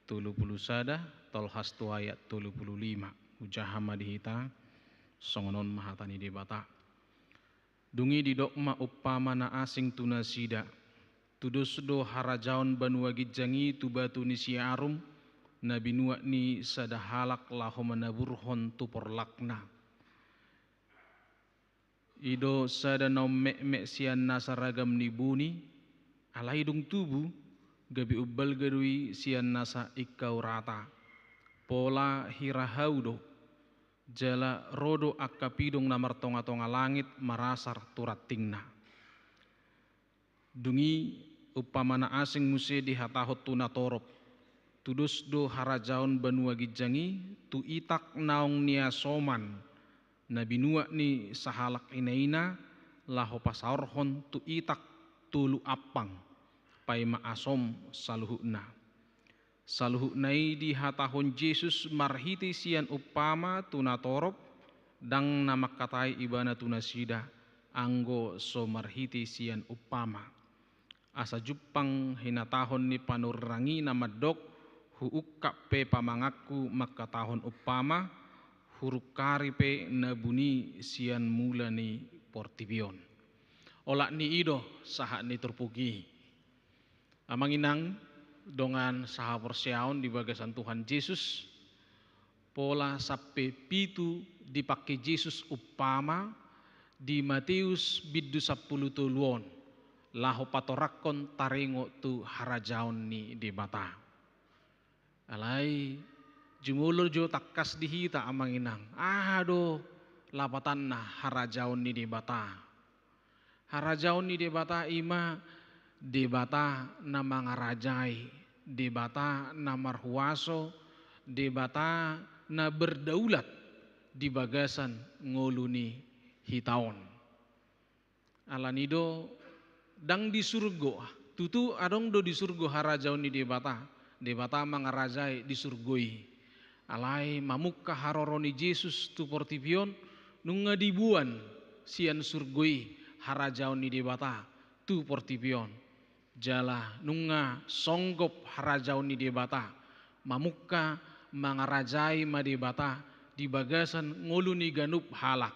tolu pulu sada, tolhas tu ayat tolu pulu lima. Hujaha ma di hita, songon on ma hata ni Debata. Dung i didok ma umpama na asing tu nasida: Tudos do harajaon banua ginjang i tu batu ni siarum, na binuat ni sada halak laho manaburhon tu porlakna. I do sada na ummetmet sian nasa ragam ni buni, alai dung tubu, gabe umbalga do i sian nasa ingkau rata. Pola hira hau do, jala ro do angka pidong na martongatonga langit marasar tu rantingna. Dung i umpama na asing muse dihatahon tu natorop: Tudos do harajaon banua ginjang i tu itak naung niasoman, na binuat ni sahalak inaina, laho pasaorhon tu itak tolu ampang, paima asom saluhutna. Saluhutna i dihatahon Jesus marhite sian umpama tu natorop, ndang na mangkatai Ibana tu nasida, anggo so marhite sian umpama. Asa jumpang hinatahon ni panurirang i na mandok: Huungkap pe pamanganku mangkatahon umpama, hurungkari pe na buni sian mula ni portibi on. Olat ni i do sahat ni turpuk i. Amang Inang, dongan sahaporseaon di bagasan Tuhan Jesus, pola sampe pitu dipangke Jesus umpama di Mateus bindu sampulu tolu on, laho patorangkon taringot tu harajaon ni Debata. Alai jumolo jo tangkas di hita, Amang Inang, aha do lapatanna harajaon ni Debata. Harajaon ni Debata i ma Debata na mangarajai, Debata na marhuaso, Debata na berdaulat. di bagasan ngolu ni hita on. Alani do ndang di surgo, tutu adong do di surgo harajaon ni Debata, Debata mangarajai di surgo i. Alai mamungka haroro ni Jesus tu portibi on, nunga diboan sian surgo i harajaon ni Debata tu portibi on. Jala nunga songgop harajaon ni Debata, mamungka mangarajai ma Debata di bagasan ngolu ni ganup halak.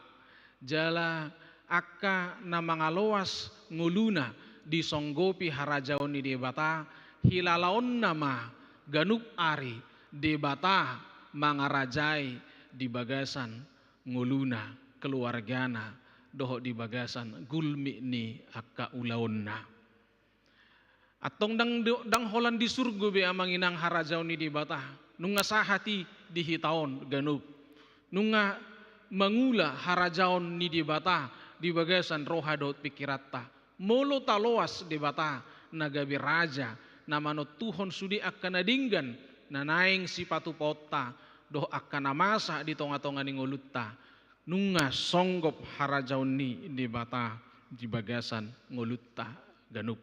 Jala angka na mangaloas ngoluna disonggopi harajaon ni Debata, hilalaonna ma ganup ari Debata mangarajai di bagasan ngoluna, keluargana, dohot di bagasan gulmit ni angka ulaonna. Antong ndang, ndang holan di surgo be amang inang harajaon ni Debata, nunga sahat i di hita on ganup. Nunga mangula harajaon ni Debata di bagasan roha dohot pingkiranta. Molo taloas Debata na gabe raja, na manontuhon sude angka na denggan, na naeng sipatupaonta, dohot angka na masa di tonga-tonga ni ngolunta, nunga songgop harajaon ni Debata di bagasan ngolunta ganup.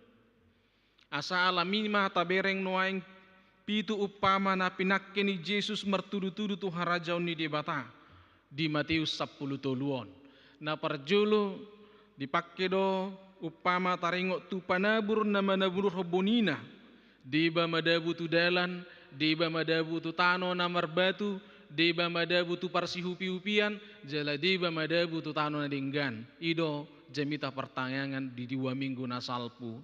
Asa alani i ma tabereng nuaeng pitu umpama na pinangke ni Jesus martudu-tudu tu harajaon ni Debata di Mateus sampulu tolu on. Na parjolo dipangke do umpama taringot tu panabur na manaburhon bonina. Deba madabu tu dalan, deba madabu tu tano na marbatu, deba madabu tu parsihupi-hupian, jala deba madabu tu tano na denggan. I do jamita partangiangan di dua minggu na salpu.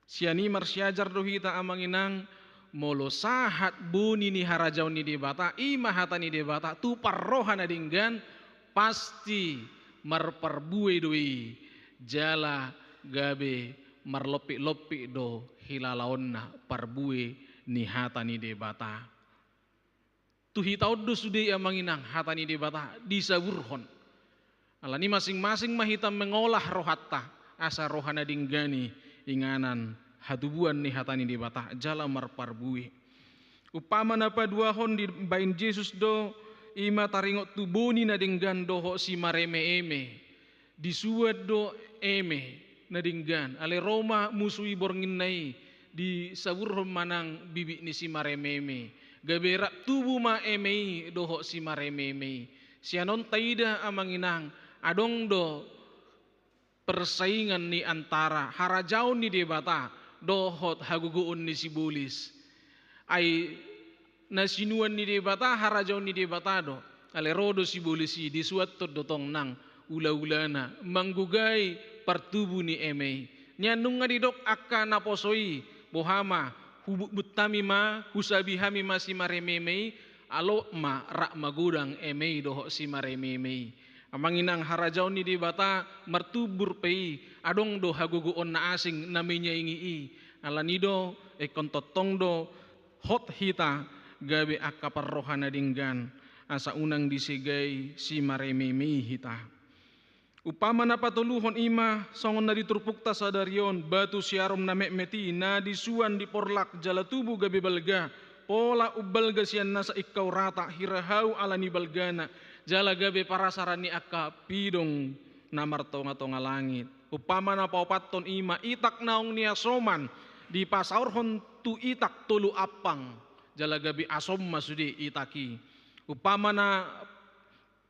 Sian i marsiajar do hita amang inang, molo sahat boni ni harajaon ni Debata, i ma hata ni Debata, tu parroha na denggan, pasti marparbue do i, jala gabe marlompit-lompit do hilalaonna parbue ni hata ni Debata. Tu hita on do sude amang inang hata ni Debata disaburhon. Alani masing-masing ma hita mengolah rohanta, asa roha na denggan i inganan hatubuan ni hata ni Debata, jala marparbue. Umpama na paduahon dibaen Jesus do, i ma taringot tu boni na denggan dohot simareme-eme. Disuan do eme na denggan, alai ro ma musu i bornginna i, disaburhon ma nang bibit ni simareme-eme. Gabe rap tubu ma eme i dohot simareme-eme i. Sian on taida amang inang, adong do persaingan ni antara harajaon ni Debata dohot hagogoon ni sibolis. Ai na sinuan ni Debata, harajaon ni Debata do. Alai ro do sibolis i, disuanhon do tong nang ula-ulana, manggogai partubu ni eme i. Nian nunga didok angka naposo i, boha ma, hubutbut hami ma, husabi hami ma simareme-eme i, alop ma rap magodang eme i dohot simareme-eme i. Amang inang harajaon ni Debata martumbur pe i, adong do hagogoon na asing na menyaingi i. Alani do, ingkon tongtong do, hot hita gabe angka parroha na denggan, asa unang disegai simareme-eme i hita. Umpama na patoluhon i ma, songon na di turpukta sadari on, batu siarom na metmet i, na disuan diporlak, jala tubu gabe balga, pola umbalga sian nasa ingkau rata, hira hau alani balgana, jala gabe parasaran ni angka pidong na martonga-tonga langit. Umpama na paopathon i ma, itak naung niasoman, dipasaorhon tu itak tolu ampang, jala gabe asom ma sude itak i. Umpama na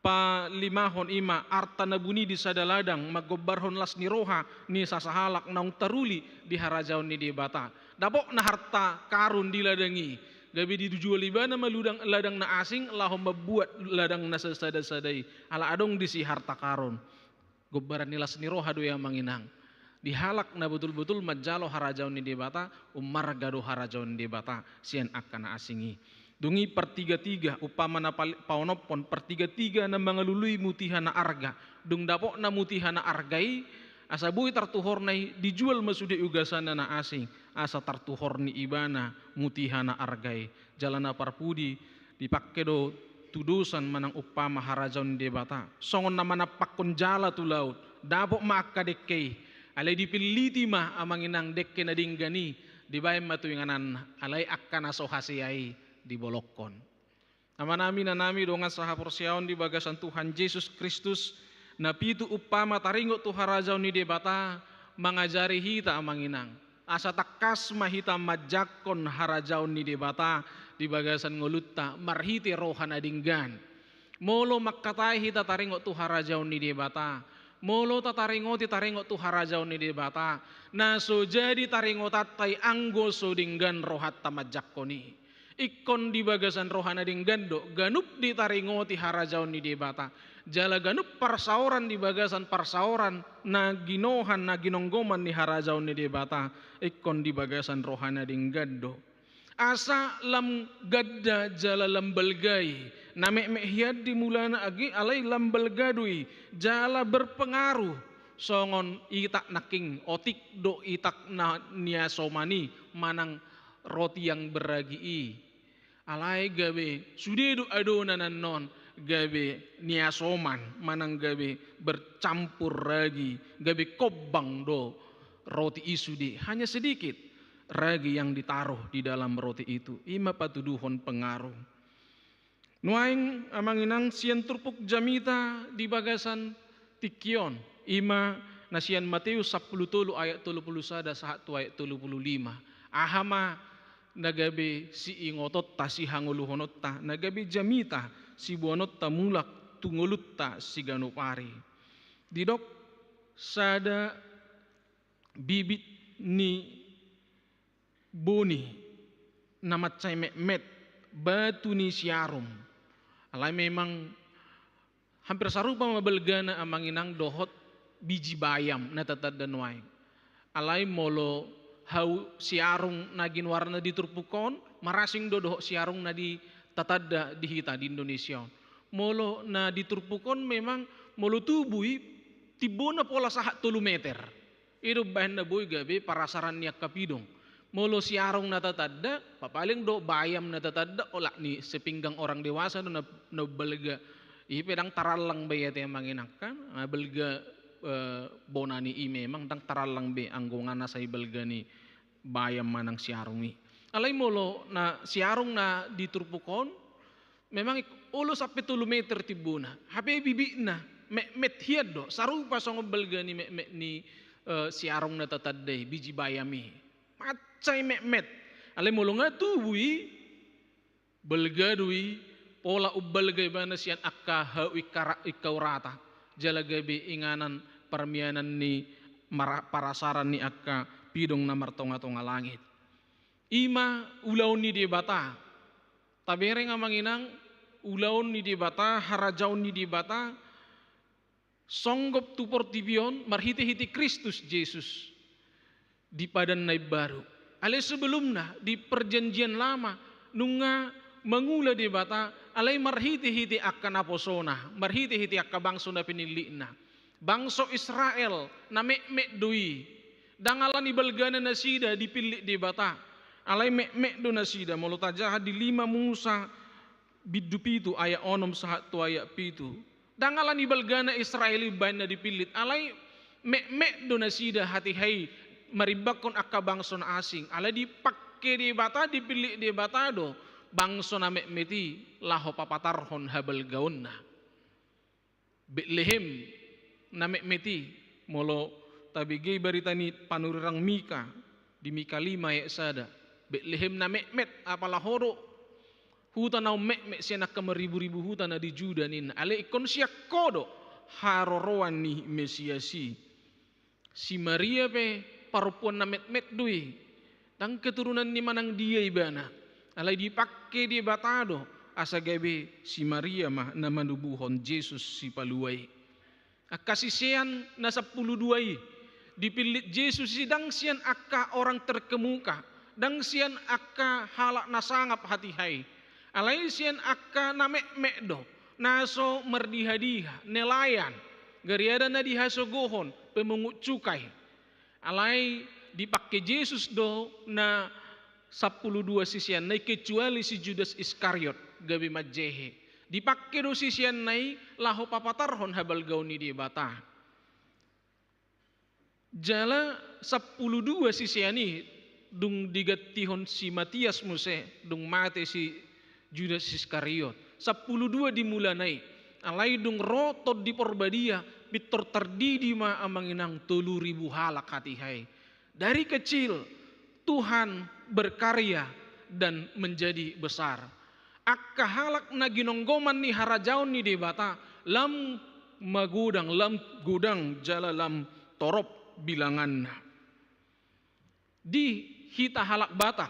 palimahon i ma, arta na buni di sada ladang, manggombarhon las ni roha ni sasahalak naung taruli di harajaon ni Debata. Dapotna harta karun di ladang i, gabe dijual ibana ma ludang, ladang na asing, laho mambuat ladang na sasada-sada i. Ala adong disi harta karun. Gombaran ni las ni roha do i amang inang. Di halak na botul-botul manjalo harajaon ni Debata, ummarga do harajaon ni Debata sian angka na asing i. Dung i partiga-tiga, umpama na pal-, paonomhon, partiga-tiga na mangalului mutiha na arga. Dung dapotna mutiha na arga i, asa boi tartuhorna i, dijual ma sude ugasanna na asing, asa tartuhor ni ibana mutiha na arga i. Jala na parpudi, dipangke do tudosan manang umpama harajaon ni Debata. Songon na manampakkon jala tu laut, dapot ma angka dengke i, alai dipilliti ma amang inang dengke na denggan i, dibaen ma tu ingananna, alai angka na so hasea i dibolongkon. Amanami, inanami, dongan sahaporseaon di bagasan Tuhan Jesus Kristus, na pitu umpama taringot tu harajaon ni Debata mangajari hita, amang inang, asa tangkas ma hita manjangkon harajaon ni Debata di bagasan ngolunta marhite roha na denggan. Molo mangkatai hita taringot tu harajaon ni Debata, molo tataringoti taringot tu harajaon ni Debata, na so jadi taringotanta i anggo so denggan rohanta manjangkon i. Ingkon di bagasan roha na denggan do ganup ditaringoti harajaon ni Debata. Jala ganup parsaoran di bagasan parsaoran na ginohan, na ginonggoman ni harajaon ni Debata, ingkon di bagasan roha na denggan do. Asa lam ganda jala lam balga i, na metmet hian di mulana age alai lam balga do i, jala berpengaruh songon itak nangkin, otik do itak na niasoman i manang roti yang beragi i. Alai gabe sude do adonan annon gabe niasoman manang gabe bercampur ragi, gabe kombang do roti i sude, hanya sedikit ragi yang ditaruh di dalam roti itu. I ma patuduhon pengaruh. Nuaeng, amang inang, sian turpuk jamita di bagasan tingki on, i ma na sian Mateus sampulu tolu ayat tolu pulu sada sahat tu ayat tolu pulu lima. Aha ma na gabe siingotonta, sihangoluhononta, na gabe jamita siboanonta mulak tu ngolunta siganup ari? Didok, sada bibit ni boni na mansai metmet, batu ni siarum. Alai memang hampir sarupa ma balgana, amang inang, dohot biji bayam na tatanda nuaeng. Alai molo hau siarung na ginoarna di turpuk on, marasing do dohot siarung na di tatanda di hita di Indonesia on. Molo na di turpuk on memang molo tubu i timbona pola sahat tolu meter. I do umbahen na boi gabe parasaran ni angka pidong. Molo siarung na tatanda, papaling do bayam na tatanda, olat ni sepinggang orang dewasa do na, na balga. I pe ndang tarallang be, ate amang inang, kan? Na balga, eh, bona ni i memang ndang tarallang be anggo nga na sai balga ni bayam manang siarung i. Alai molo na siarung na di turpuk on, memang ik-, olo sampe tolu meter timbona. Hape bibitna metmet hian do, sarupa songon balga ni metmet ni, eh, siarung na tatanda i, biji bayam i. Mansai metmet. Alai molo nga tubu i, balga do i, pola umbalga ibana sian angka hau ingkara-, ingkaurata. Jala gabe inganan parmianan ni mara-, parasaran ni angka pidong na martongatonga langit. I ma ulaon ni Debata. Tabereng, amang inang, ulaon ni Debata, harajaon ni Debata songgop tu portibi on marhitehite Kristus Jesus di Padan na Imbaru. Alai sebelumna di Perjanjian Lama nunga mangula Debata, alai marhitehite angka naposona, marhitehite angka bangso na pinillitna. Bangso Israel na metmet do i. Ndang ala ni balgana nasida dipillit Debata, alai metmet do nasida. Molo tajaha di lima Musa bindu pitu ayat onom sahat tu ayat pitu. Ndang ala ni balgana Israel i umbahen na dipillit, alai metmet do nasida hatiha i marimbangkon angka bangso na asing. Alai dipangke Debata, dipillit Debata do bangso na metmet i laho papatarhon habalgaonna. Betlehem na metmet i, molo tabege barita ni panurirang Mika di Mika lima ayat sada. Betlehem na metmet, apala ho do huta na ummetmet sian angka mariburibu huta na di Juda ninna. Alai ingkon sian ho do haroroan ni Mesias i. Si Maria pe parompuan na metmet do i. Ndang keturunan ni manang dia ibana. Alai dipangke Debata do asa gabe si Maria ma na manubuhon Jesus Sipalua i. Angka sisean na sampulu dua i, dipillit Jesus i ndang sian angka orang terkemuka, ndang sian angka halak na sangap hatiha i, alai sian angka na metmet do, na so mardihadiha, nelayan, gariada na dihasogohon, pemungut cukai. Alai dipangke Jesus do na sampulu dua siseanna i, kecuali si Judas Iskariot gabe manjehe. Dipangke do siseanna i laho papatarhon habalgaon ni Debata. Jala sampulu dua sisean i dung digantihon si Matias muse, dung mate si Judas Iskariot. Sampulu dua di mulana i. Alai dung ro Tondi Porbadia, pintor tardidi ma amang inang tolu ribu halak hatiha i. Dari kecil, Tuhan berkarya dan menjadi besar. Angka halak na ginonggoman ni harajaon ni Debata, lam magodang, lam godang jala lam torop bilanganna. Di hita halak Batak,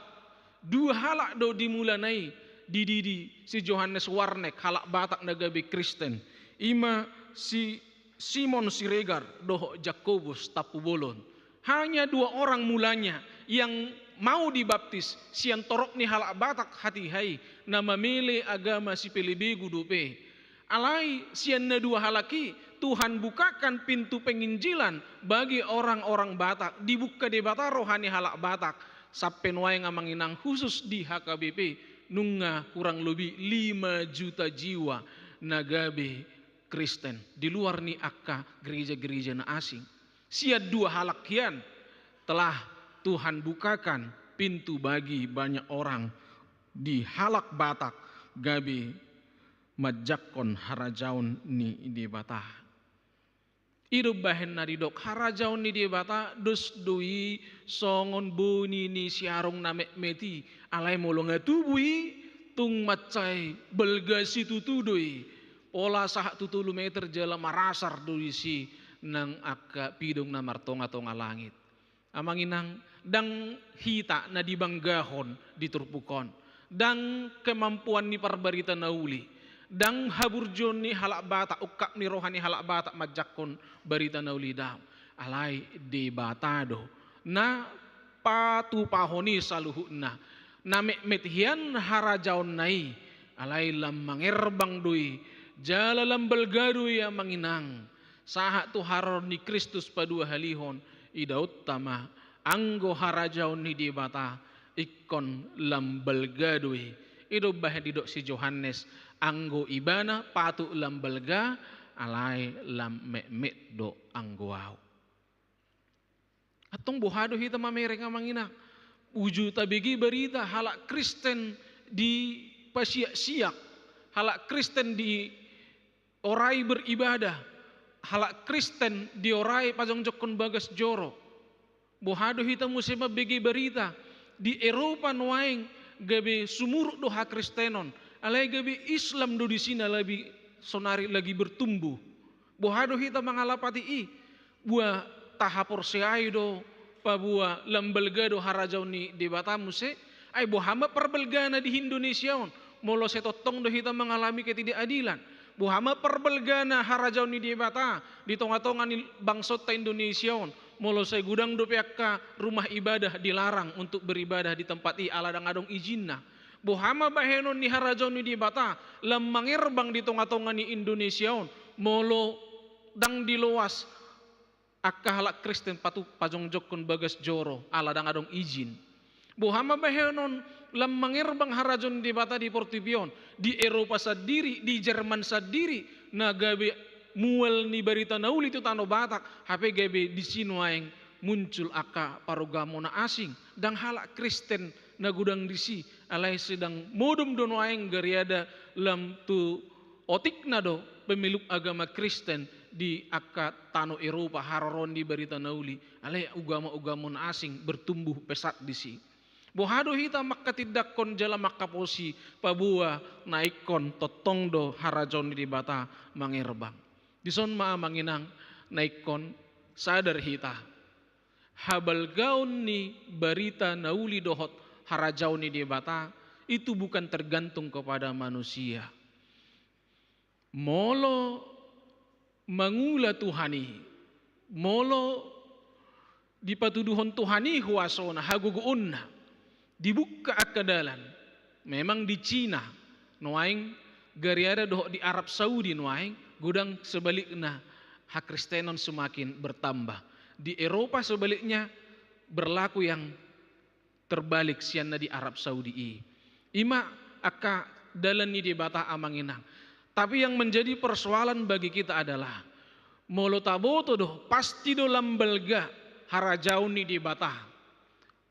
dua halak do di mulana i dididi si Johannes Warnek, halak Batak na gabe Kristen. Ima si Simon Siregar dohot Jakobus Tampubolon. Hanya dua orang mulanya yang mau dibaptis sian torop ni halak Batak hatiha i, na mamele agama sipelebegu dope. Alai sian na dua halak i, Tuhan bukakan pintu penginjilan bagi orang-orang Batak, dibuka Debata roha ni halak Batak, sampe nuaeng amang inang khusus di H K B P, nunga kurang lobi lima juta jiwa na gabe Kristen, di luar ni angka gereja-gereja na asing. Sian dua halak hian telah Tuhan bukakan pintu bagi banyak orang di halak Batak gabe manjangkon harajaon ni Debata. I do bahen na didok harajaon ni Debata, dos do i songon boni ni siarong na metmet i, alai molo nga tubu i, tung mansai balga situtu do i, pola sahat tu tolu meter jala marasar do disi nang angka pidong na martonga-tonga langit. Amang inang, ndang hita na dibanggahon di turpuk on, ndang kemampuan ni parbarita na uli, ndang haburjuon ni halak Batak, ungkap ni roha ni halak Batak manjangkon barita na uli, daong. Alai Debata do na patupahon i saluhutna. Na metmet hian harajaonna i, alai lam mangerbang do i, jala lam balga do i amang inang. Sahat tu haroro ni Kristus paduahalihon, idaonta ma, anggo harajaon ni Debata ingkon lam balga do i. I do bahen didok si Johannes, anggo ibana patut lam balga, alai lam metmet do anggo ahu. Antong boha do hita mamereng amang inang? Uju tabege barita halak Kristen dipasiak-siak, halak Kristen diorai beribadah, halak Kristen diorai pajongjongkon bagas joro. Boha do hita muse mambege barita di Eropa nuaeng gabe sumurut do hakristenon, alai gabe Islam do disi na lagi sonari lagi bertumbuh. Boha do hita mangalapati i? Boha tahaporseai do paboa lam balga do harajaon ni Debata muse? Ai boha ma parbalgana di Indonesia on, molo sai tongtong do hita mangalami ketidakadilan? Boha ma parbalgana harajaon ni Debata di tonga-tonga ni bangsonta Indonesia on, molo sai godang dope angka rumah ibadah dilarang untuk beribadah di tempat i ala ndang adong izinna? Boha ma bahenon ni harajaon ni Debata lam mangerbang di tonga-tonga ni Indonesia on, molo ndang diloas angka halak Kristen patu pajongjongkon bagas joro ala ndang adong izin? Boha ma bahenon lam mangerbang harajaon ni Debata di portibi on, di Eropa sandiri, di Jerman sandiri, na gabe mual ni barita na uli tu tano Batak, hape gabe disi nuaeng muncul angka parugamo na asing, ndang halak Kristen na godang disi, alai sedang modom do nuaeng gariada lam tu otikna do pemeluk agama Kristen di angka tano Eropa, haroroan ni barita na uli, alai ugamo-ugamo na asing bertumbuh pesat disi. Boha do hita mangkatindangkon jala mangkaposi paboa na ingkon tongtong do harajaon ni Debata mangerbang? Dison ma amang inang na ingkon sadar hita. Habalgaon ni barita na uli dohot harajaon ni Debata itu bukan tergantung kepada manusia. Molo mangula Tuhan i, molo dipatuduhon Tuhan i huasona, hagogoonna, dibuka angka dalan. Memang di Cina nuaeng gariada dohot di Arab Saudi nuaeng godang sebalikna hakristenon semakin bertambah. Di Eropa sebaliknya berlaku yang terbalik sian na di Arab Saudi i. Ima angka dalan ni Debata amang inang. Tapi yang menjadi persoalan bagi kita adalah molo taboto do pasti do lam balga harajaon ni Debata.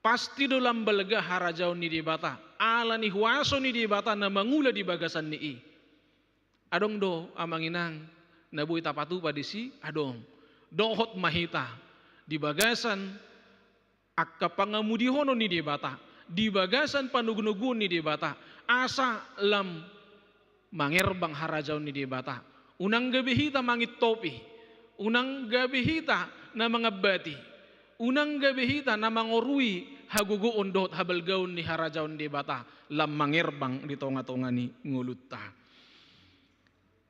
Pasti do lam balga harajaon ni Debata ala ni huaso ni Debata na mangula di bagasan ni i. Adong do amang inang na boi tapatupa disi? Adong. Dohot ma hita di bagasan angka pangamudihonon ni Debata, di bagasan panogunoguon ni Debata, asa lam mangerbang harajaon ni Debata. Unang gabe hita mangintopi, unang gabe hita na mangambati, unang gabe hita na mangorui hagogoon dohot habalgaon ni harajaon ni Debata lam mangerbang di tongatonga ni ngolunta.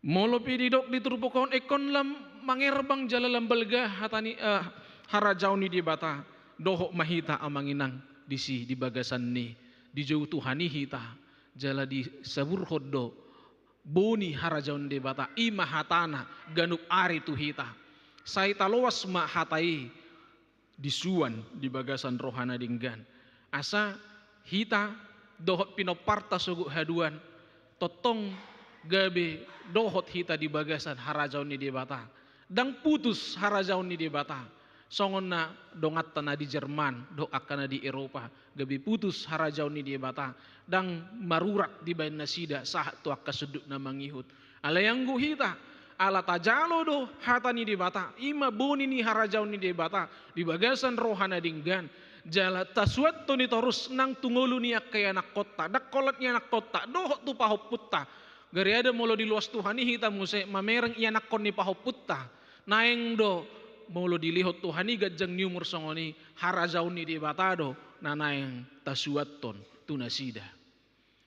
Molo pe didok di turpuk on ingkon lam mangerbang jala lam balga hata ni, eh, harajaon ni Debata, dohot ma hita amang inang disi di bagasan ni dijou Tuhan i hita, jala disaburhon do boni harajaon ni Debata, i ma hatana ganup ari tu hita. Sai taloas ma hata i di suan di bagasan roha na denggan. Asa hita dohot pinomparta sogot haduan tongtong gabe dohot hita di bagasan harajaon ni Debata. Ndang putus harajaon ni Debata. Songon na donganta na di Jerman dohot angka na di Eropa, gabe putus harajaon ni Debata, ndang marurat dibaen nasida sahat tu angka sundut na mangihut. Alai anggo hita, ala tajalo do hata ni Debata, i ma boni ni harajaon ni Debata di bagasan roha na denggan, jala tasuanhon i torus nang tu ngolu ni angka ianakkonta, ndang holan ianakkonta dohot tu pahompunta. Gariada molo diloas Tuhan i hita muse mamereng ianakkon ni pahompunta, naeng do molo dilehon Tuhan i ganjang ni umur songon i, harajaon ni Debata do na naeng tasuanhon tu nasida.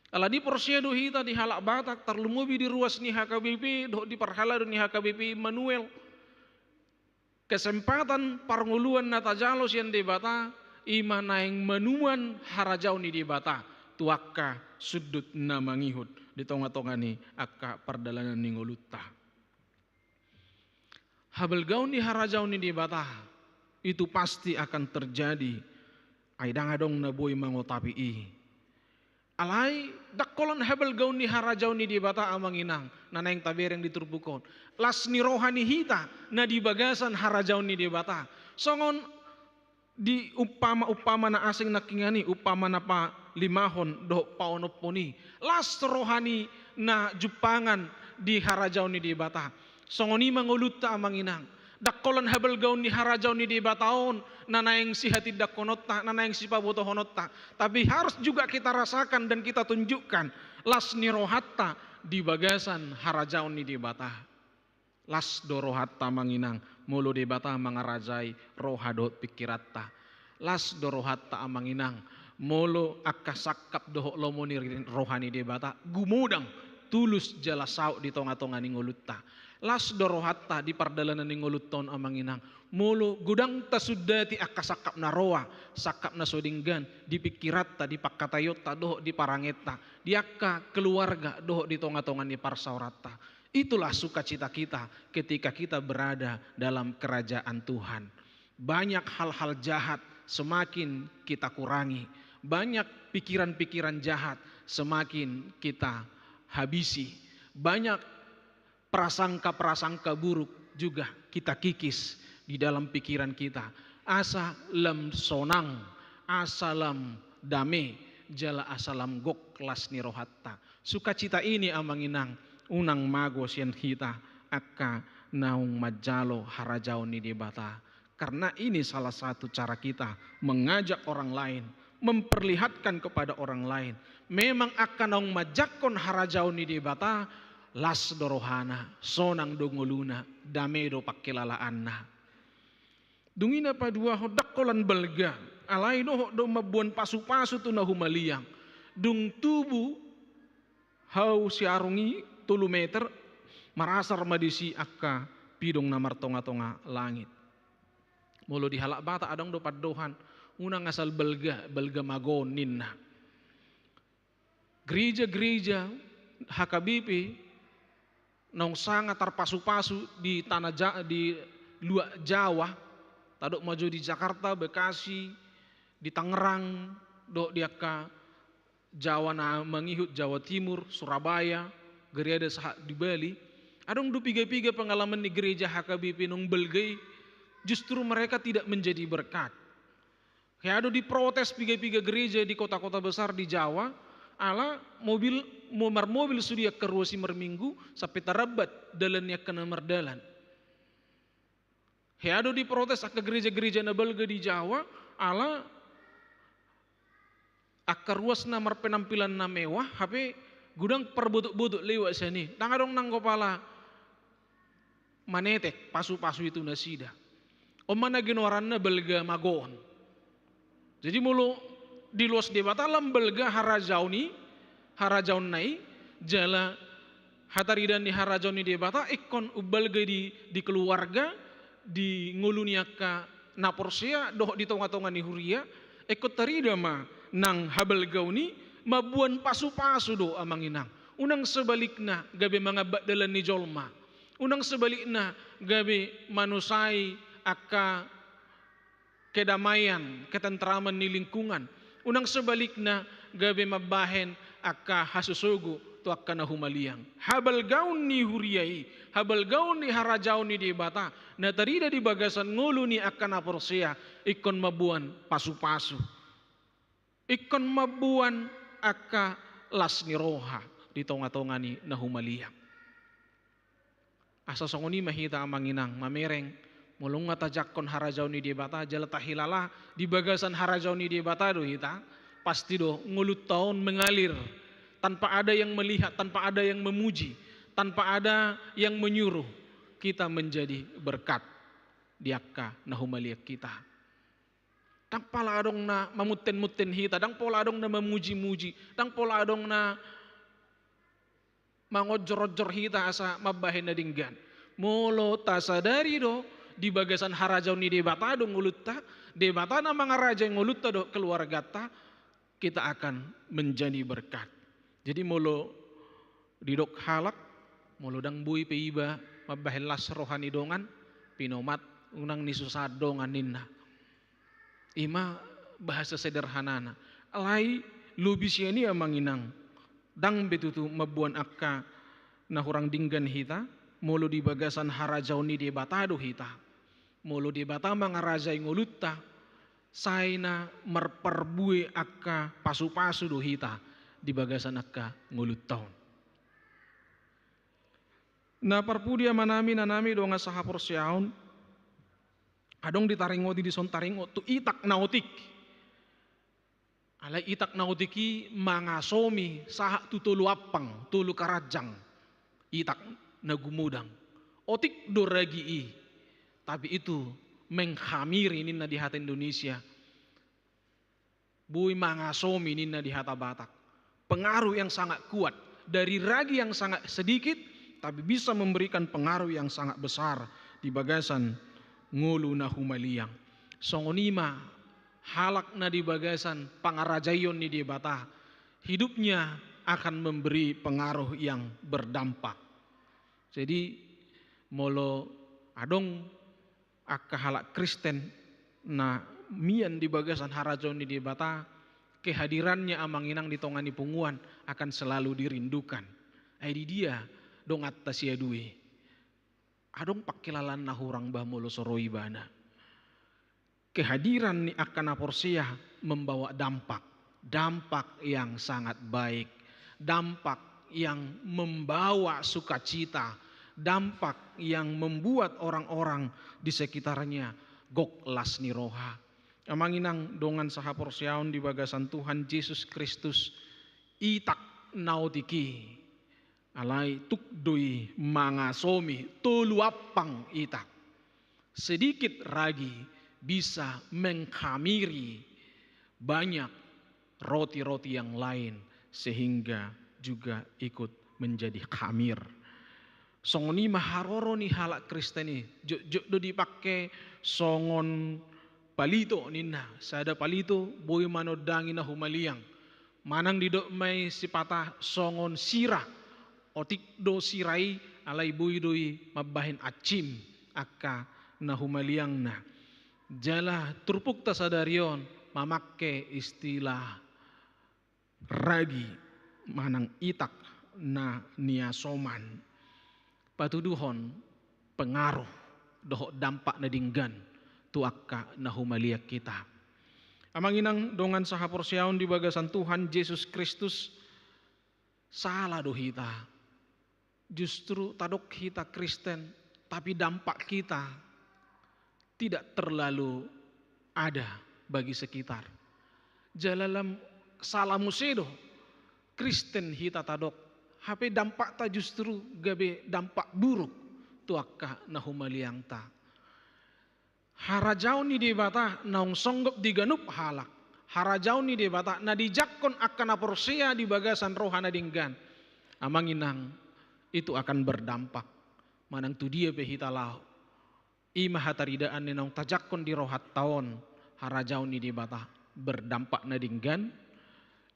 Alani porsea do hita di halak Batak, tarlumobi di ruas ni H K B P dohot di parhalado ni H K B P Immanuel, kesempatan parngoluan na tajalo sian Debata, i ma naeng manuan harajaon ni Debata tu angka sundut na mangihut di tongatonga ni angka pardalanan ni ngolunta. Habalgaon ni harajaon ni Debata itu pasti akan terjadi, ai ndang adong na boi mangotapi i. Alai ndang holan habalgaon ni harajaon ni Debata amang inang na naeng tabereng di turpuk on, las ni roha ni hita na di bagasan harajaon ni Debata. Songon di umpama-umpama na asing nangkiningan i, umpama na palimahon dohot paonomhon i, las roha ni na jumpangan di harajaon ni Debata. Songon i ma ngolunta amang inang. Ndang holan habalgaon ni harajaon ni Debata on na naeng sihatindangkononta, na naeng sipabotohononta, tapi harus juga kita rasakan dan kita tunjukkan las ni rohanta di bagasan harajaon ni Debata. Las do rohanta amang inang molo Debata mangarajai roha dohot pingkiranta. Las do rohanta amang inang molo angka sangkap dohot lomo ni roha ni Debata gumodang, tulus jala saut di tongatonga ni ngolunta. Las do rohanta di pardalanan ni ngolunta on amang inang molo godang tasundati angka sangkap na roa, sangkap na so denggan di pingkiranta, di pangkataionta dohot di parangenta, di angka keluarga dohot di tongatonga ni parsaoranta. Itulah sukacita kita ketika kita berada dalam kerajaan Tuhan. Banyak hal-hal jahat semakin kita kurangi, banyak pikiran-pikiran jahat semakin kita habisi, banyak prasangka-prasangka buruk juga kita kikis di dalam pikiran kita. Asa lam sonang, asa lam dame, jala asa lam gok las ni rohanta. Sukacita ini amang inang unang mago sian hita angka naung manjalo harajaon ni Debata. Karena ini salah satu cara kita mengajak orang lain, memperlihatkan kepada orang lain. Memang angka naung manjangkon harajaon ni Debata, las do rohana, sonang do ngoluna, dame do pangkilalaanna. Dung i na paduahon, ndang holan balga, alai dohot do mamboan pasupasu tu na humaliang. Dung tubu hau siarung i tolu meter, marasar ma disi angka pidong na martongatonga langit. Molo di halak Batak adong do pandohan, unang asal balga, balga mago ninna. Gereja-gereja H K B P naung sanga tarpasupasu di tanah Ja-, di luat Jawa, tadok ma jo di Jakarta, Bekasi, di Tangerang, dohot di angka Jawa na mangihut, Jawa Timur, Surabaya, gariada sahat di Bali, adong do piga-piga pengalaman ni gereja H K B P naung balga i, justru mereka tidak menjadi berkat. Hea do diprotes piga-piga gereja di kota-kota besar di Jawa, Ala mobil, mo-, marmobil sude angka ruas i marminggu, sampe tarambat dalan ni angka na mardalan. Hea do diprotes angka gereja-gereja na balga di Jawa, ala angka ruas na marpenampilan na mewah, hape godang parbotok-botok lewat sian i. Ndang adong nanggo pala manetek pasu-pasu i tu nasida. On ma na ginoaranna balga mago on. Jadi molo diloas Debata lam balga harajaon i, harajaonna i, jala hataridaan ni harajaon ni Debata ingkon umbalga di, di keluarga, di ngolu ni angka na porsea dohot di tonga-tonga ni huria. Ingkon tarida ma nang habalgaon i mamboan pasu-pasu do, amang inang. Unang sebalikna gabe mangambat dalan ni jolma. Unang sebalikna gabe manusai angka kedamaian, ketentraman ni lingkungan. Unang sebalikna gabe mambahen angka hasosogo tu angka na humaliang. Habalgaon ni huria i, habalgaon ni harajaon ni Debata, na tarida di bagasan ngolu ni angka na porsea, ingkon mamboan pasu-pasu. Ingkon mamboan angka las ni roha di tonga-tonga ni na humaliang. Asa songon i ma hita, amang inang, mamereng, molo nga tajangkon harajaon ni Debata, jala tahilala di bagasan harajaon ni Debata do hita, pasti do ngolunta on mengalir, tanpa ada yang melihat, tanpa ada yang memuji, tanpa ada yang menyuruh, kita menjadi berkat di angka na humaliang hita. Ndang pola adong na mamunten-munten hita, ndang pola adong na mamuji-muji, ndang pola adong na mangonjor-onjor hita asa mambahen na denggan. Molo tasadari do di bagasan harajaon ni Debata do ngolunta, Debata na mangarajai ngolunta dohot keluarganta, kita akan menjadi berkat. Jadi molo didok halak, molo ndang boi pe iba mambahen las roha ni dongan, pinomat, unang nisusahan dongan ninna. I ma bahasa sederhanana. Alai lobi sian i, amang inang, ndang be tutu mamboan angka na hurang denggan hita, molo di bagasan harajaon ni Debata do hita. Molo Debata mangarajai ngolunta, sai na marparbue angka pasu-pasu do hita di bagasan angka ngolunta on. Na parpudi amanami, inanami, dongan sahaporseaon, adong ditaringoti dison taringot tu itak na otik. Alai itak na otik i mangasomi sahat tu tolu ampang, tolu karanjang itak na gumodang. Otik do ragi i, tapi itu menghamiri ninna di hata Indonesia. Boi mangasomi ninna di hata Batak. Pengaruh yang sangat kuat dari ragi yang sangat sedikit, tapi bisa memberikan pengaruh yang sangat besar di bagasan ngolu na humaliang. Songon i ma halak na di bagasan pangarajaion ni Debata, hidupnya akan memberi pengaruh yang berdampak. Jadi, molo adong angka halak Kristen na mian di bagasan harajaon ni Debata, kehadirannya, amang inang, di tonga ni punguan akan selalu dirindukan. Ai di dia donganta siadui? Adong pangkilalaan na hurang bah molo so ro ibana. Kehadiran ni angka na porsea membawa dampak, dampak yang sangat baik, dampak yang membawa sukacita, dampak yang membuat orang-orang di sekitarnya gok las ni roha. Amang inang dongan sahaporseaon di bagasan Tuhan Jesus Kristus, itak na otik i, alai tuk do i mangasomi tolu ampang itak. Sedikit ragi bisa menghamiri banyak roti-roti yang lain, sehingga juga ikut menjadi khamir. Songon i ma haroro ni halak Kristen i, jotjot do dipangke songon palito ninna, sada palito boi manondangi na humaliang. Manang didok ma i sipata songon sira, otik do sira i, alai boi do i mambahen ancim angka na humaliangna. Jala turpukta sadari on mamangke istilah ragi manang itak na niasoman. Patuduhon pengaruh dohot dampak na denggan tu angka na humaliang hita. Amang inang dongan sahaporseaon di bagasan Tuhan Jesus Kristus, Salah do hita. Justru tadok hita Kristen, tapi dampak kita tidak terlalu ada bagi sekitar. Jala lam salah muse do Kristen hita tadok, hape dampakta justru gabe dampak buruk tu angka na humaliangta. Harajaon ni Debata naung songgop di ganup halak. Harajaon ni Debata na dijangkon angka na porsea di bagasan roha na denggan. Amang inang, itu akan berdampak. Manang tu dia pe hita laho. I ma hataridaan ni naung tajangkon di rohanta on, harajaon ni Debata berdampak na denggan,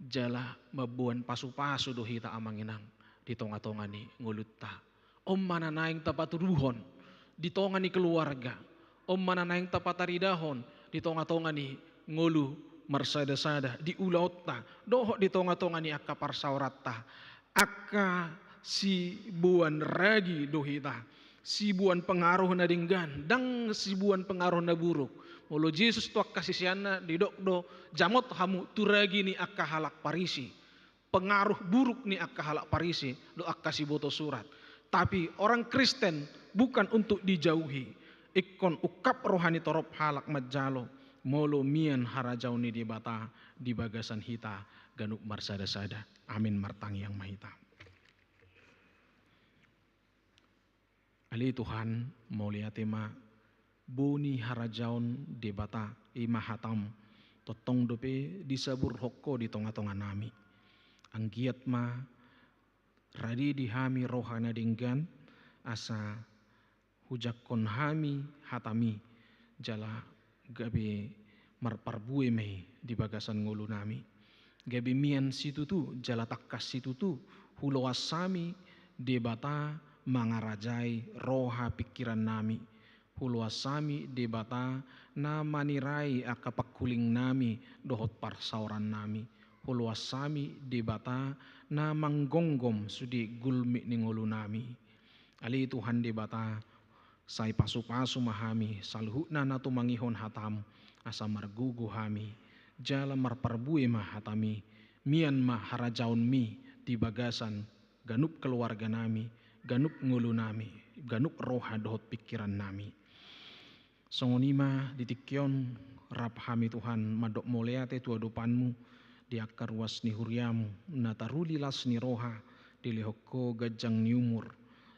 jala mamboan pasu-pasu do hita amang inang di tonga-tonga ni ngolunta. On ma na naeng tapatuduhon di tonga ni keluarga, on ma na naeng tapataridahon di tonga-tonga ni ngolu marsada-sada, di ulaonta, dohot di tonga-tonga ni angka parsaoranta. Angka siboan ragi do hita, siboan pengaruh na denggan, ndang siboan pengaruh na buruk. Molo Jesus tu angka siseanna didok do, jamot hamu tu ragi ni angka halak Parisi. Pengaruh buruk ni angka halak Parisi dohot angka siboto surat. Tapi orang Kristen bukan untuk dijauhi. Ingkon ungkap roha ni torop halak manjalo molo mian harajaon ni Debata di bagasan hita ganup marsada-sada. Amin. Martangiang ma hita. Ale Tuhan, mauliate ma, boi harajaon Debata, i ma hataM, tongtong dope disaburhon Ho di tonga-tonga nami. Anggiat ma rade di hami roha na denggan, asa hujangkon hami hataMi, jala gabe marparbue ma i di bagasan ngolu nami. Gabe mian situtu, jala tangkas situtu, huloas hami Debata mangarajai roha pingkiran nami. Huloas hami Debata na manirai angka pangkuling nami dohot parsaoran nami. Huloas hami Debata na manggomgom sude gulmit ni ngolu nami. Ale Tuhan Debata, sai pasu-pasu ma hami, saluhutna na tumangihon hataM, asa margogo hami, jala marparbue ma hataMi, mian ma harajaonMi di bagasan ganup keluarga nami, ganup ngolu nami, ganup roha dohot pingkiran nami. Songon i ma di tingki on, rap hami Tuhan mandok mauliate tu adopanMu, di angka ruas ni huriaM, na taruli las ni roha, dilehon Ho ganjang ni umur,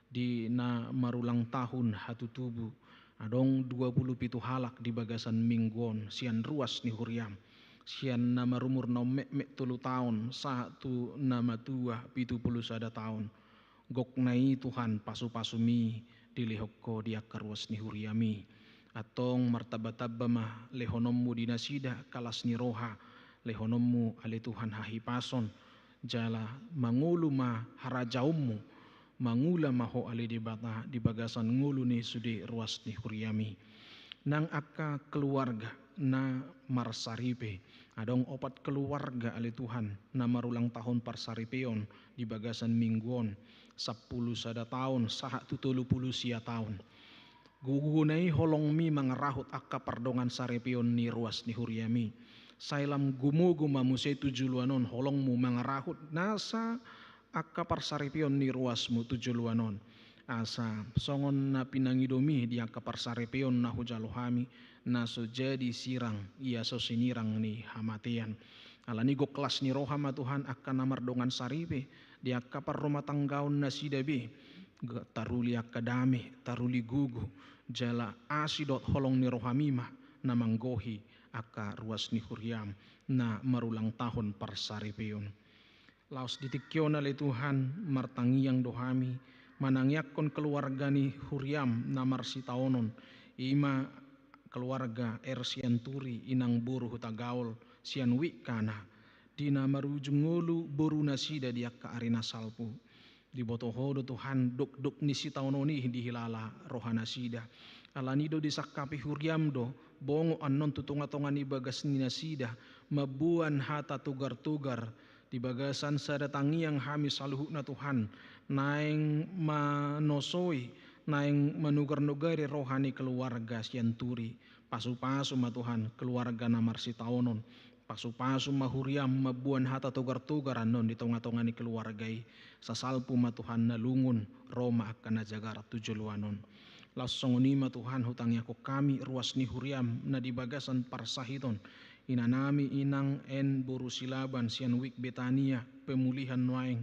di na marulang tahun hatutubu, adong dua pulu pitu halak di bagasan minggu on, sian ruas ni huriaM, sian na marumur na ummetmet tolu taon, sahat tu na matua pitu pulu sada taon. Gokna i Tuhan, pasu-pasuMi dilehon Ho di angka ruas ni huriaMi. Antong martamba-tamba ma lehononMu di nasida angka las ni roha, lehononMu ale Tuhan hahipason, jala mangolu ma harajaonMu, mangula ma Ho ale Debata di bagasan ngolu ni sude ruas ni huriaMi. Nang angka keluarga na marsaripe, adong opat keluarga ale Tuhan na marulang tahun parsaripeon di bagasan minggu on, sampulu sada taon sahat tu tolu pulu sia taon. Gogona i holongMi mangarahut angka pardongan saripeon ni ruas ni huriaMi. Sai lam gumogo ma muse tu joloan on holongMu mangarahut nasa angka parsaripeon ni ruasMu tu joloan on. Asa songon na pinangidoMi di angka parsaripeon na hujalo hami, na so jadi sirang, ia so sinirang ni hamatean. Alani gok las ni roha ma Tuhan angka na mardongan saripe, di angka parrumatanggaon nasida be, taruli angka dame, taruli gogo, jala asi dohot holong ni rohaMi ma na manggohi angka ruas ni huriaM na marulang tahun parsaripeon. Laos di tingki on ale Tuhan, martangiang do hami, manangiangkon keluarga ni huriaM na marsitaonon, i ma keluarga R Sianturi, inang boru Hutagaol, sian Wikkana, di na marujung ngolu boru nasida di angka ari na salpu. Diboto Ho do Tuhan, dokdok ni sitaonon i dihilala roha nasida. Alani do disangkapi huriaM do, bongot annon tu tonga-tonga ni bagas ni nasida, mamboan hata togar-togar, di bagasan sada tangiang hami saluhutna Tuhan, naeng manosoi, naeng manugar-nugari roha ni keluarga Sianturi. Pasu-pasu ma Tuhan keluarga na marsitaonon. Pasupasu ma huriam mamboan hata togar-togar annon di tonga-tonga ni keluarga i. Sasalpu ma Tuhan na lungun, ro ma angka na jagar tu joloan on. Laos songon i ma Tuhan hutangiangkon hami ruas ni huriam na di bagasan parsahiton inanami inang N boru Silaban sian Wijk Betania, pemulihan nuaeng.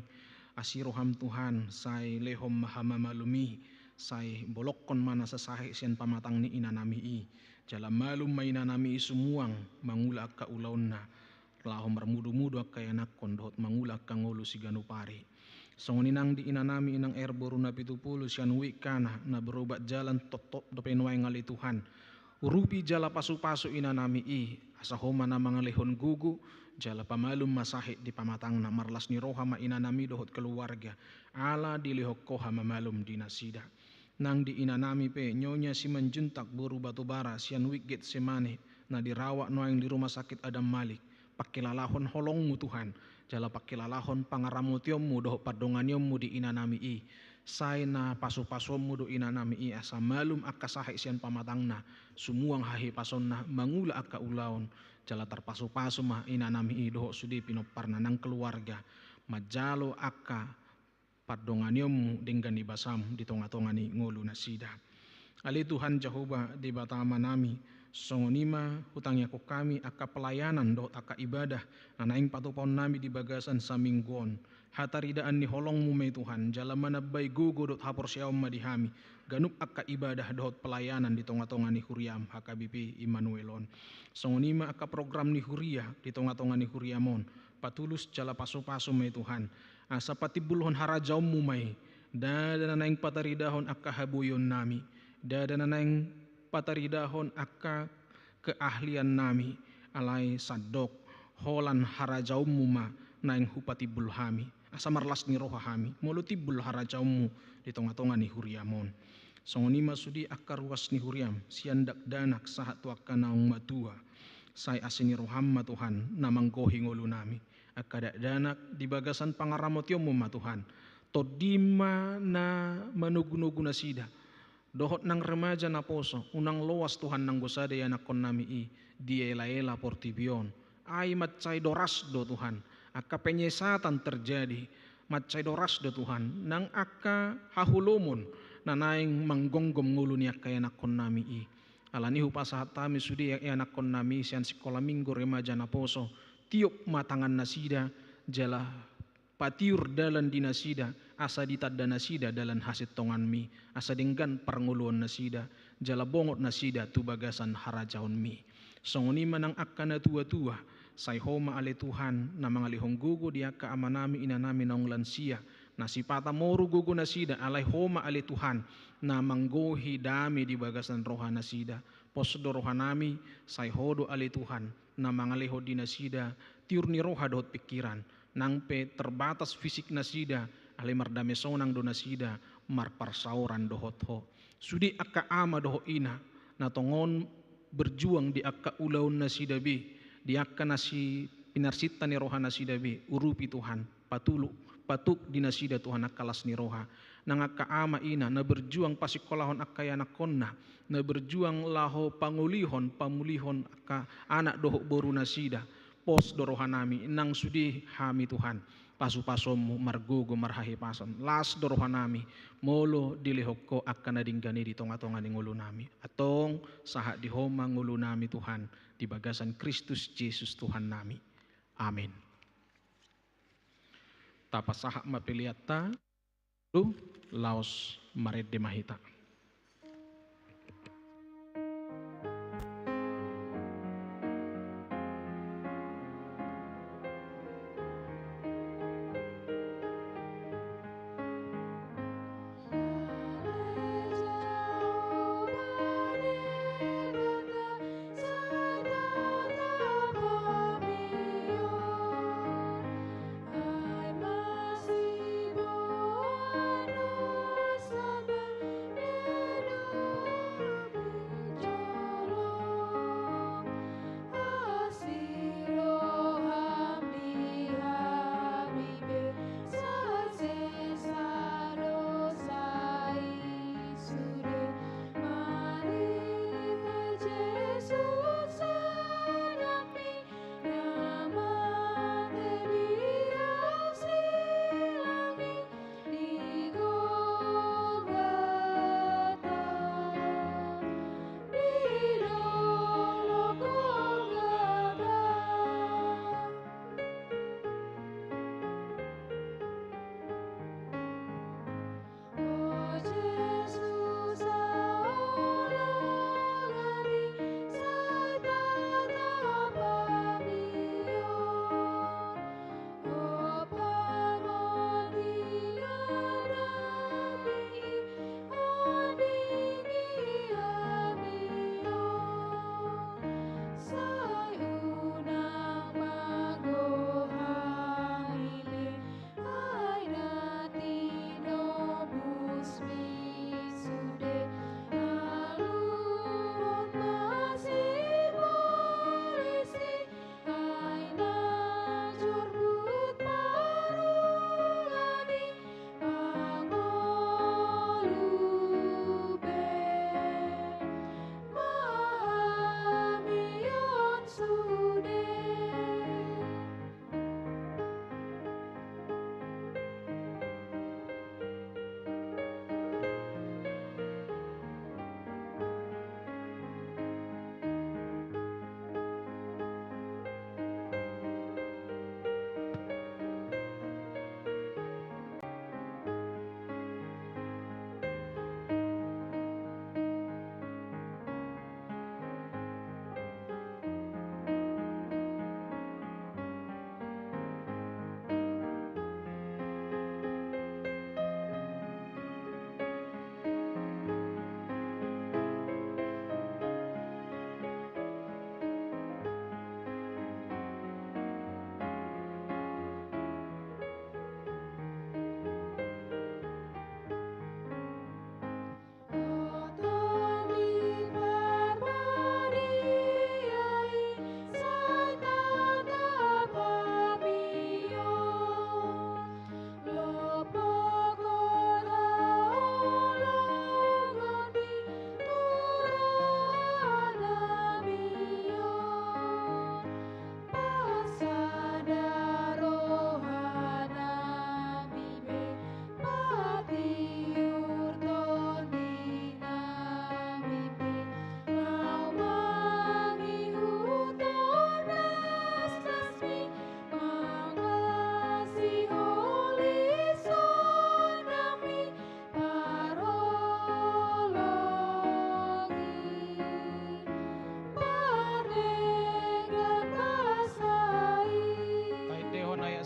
Asi roham Tuhan, sai lehon ma hamamalum i, sai bolongkon ma na sasahit sian pamatang ni inanami i. Jala malum ma inanami i sumuang mangula angka ulaonna, laho marmudu-mudu angka ianakkon dohot mangula angka ngolu siganup ari. Songon i nang di inanami inang R boru Napitupulu sian Wijk Kana, na berobat jalan, tongtong dope nuaeng ale Tuhan. Urupi jala pasupasu inanami i, asa Ho ma na mangalehon gogo, jala pamalum ma sahit di pamatangna. Marlas ni roha ma inanami dohot keluarga, ala dilehon Ho hamamalum di nasida. Nang di inanami pe, Nyonya Simanjuntak boru Batubara sian Wijk Getsemane, na dirawat nuaeng di Rumah Sakit Adam Malik. Pangkilalahon holongmu Tuhan, jala pangkilalahon pangaramotionmu dohot pandonganionmu di inanami i. Sai na pasupasuonmu do inanami i, asa malum angka sahit sian pamatangna, sumuang hahipasonna mangula angka ulaon. Jala tarpasupasu ma inanami i dohot sude pinomparna nang keluarga, manjalo angka pandonganionmu denggan ni basam di tonga-tonga ni ngolu nasida. Ale Tuhan Jahowa Debata Amanami, songon i ma hutangiangkon hami angka pelayanan dohot angka ibadah na naeng patupaonnami di bagasan saminggu on. Hataridaan ni holongmu ma i Tuhan, jala manambai gogo dohot haporseaon ma di hami ganup angka ibadah dohot pelayanan di tonga-tonga ni huriam H K B P Immanuel on. Songon i ma angka program ni huria di tonga-tonga ni huriam on, patulus jala pasupasu ma i Tuhan, asa patimbulhon harajaonmu ma i. Ndada na naeng pataridahon angka haboionnami, ndada na naeng pataridahon angka keahliannami, alai sandok holan harajaonmu ma naeng hupatimbul hami, asa marlas ni roha hami molo timbul harajaonmu di tonga-tonga ni huriam on. Songon i ma sude angka ruas ni huriam, sian dakdanak sahat tu angka naung matua. Sai asi ni roham ma Tuhan na manggohi ngolunami. Angka dakdanak di bagasan pangaramotionmu ma Tuhan. Tondim ma na manogu-nogu nasida. Dohot nang remaja naposo, unang loas Tuhan nanggo sada ianakkonnami i diela-ela portibi on. Ai mansai doras do Tuhan angka penyesatan terjadi. Mansai doras do Tuhan nang angka haholomon na naeng manggonggom ngolu ni angka ianakkonnami i. Alani i hupasahat hami sude ianakkonnami i sian sikola minggu, remaja naposo. Tiop ma tangannasida, jala patiur dalan di nasida, asa ditanda nasida dalan hasintonganmi, asa denggan parngoluonnasida, jala bongot nasida tu bagasan harajaonmi. Songon i ma nang angka na tua-tua, sai Ho ma ale Tuhan na mangalehon gogo di angka amanami inanami naung lansia, na sipata moru gogonasida, alai Ho ma ale Tuhan na manggohi dame di bagasan rohanasida. Pos do rohanami, sai Ho do ale Tuhan na mangalehon di nasida tiur ni roha dohot pingkiran. Nang pe terbatas fisiknasida, alai mardame sonang do nasida marparsaoran dohot Ho. Sude angka ama dohot ina na tongon berjuang di angka ulaonnasida be, di angka na sipinarsinta ni rohanasida be, urupi Tuhan, patuluk, patuk di nasida Tuhan angka las ni roha. Nang angka ama ina na berjuang pasikkolahon angka ianakkonna, na berjuang laho pangolihon, pamulihon angka anak dohot borunasida. Pos do rohanami, nang sude hami Tuhan pasupasuonmu margogo marhahipason. Las do rohanami molo dilehon Ho angka na denggan i di tonga-tonga ni ngolunami. Antong sahat di Ho ma ngolunami Tuhan, di bagasan Kristus Jesus Tuhannami. Amin. Tapasahat ma peleanta. Laos marende ma hita.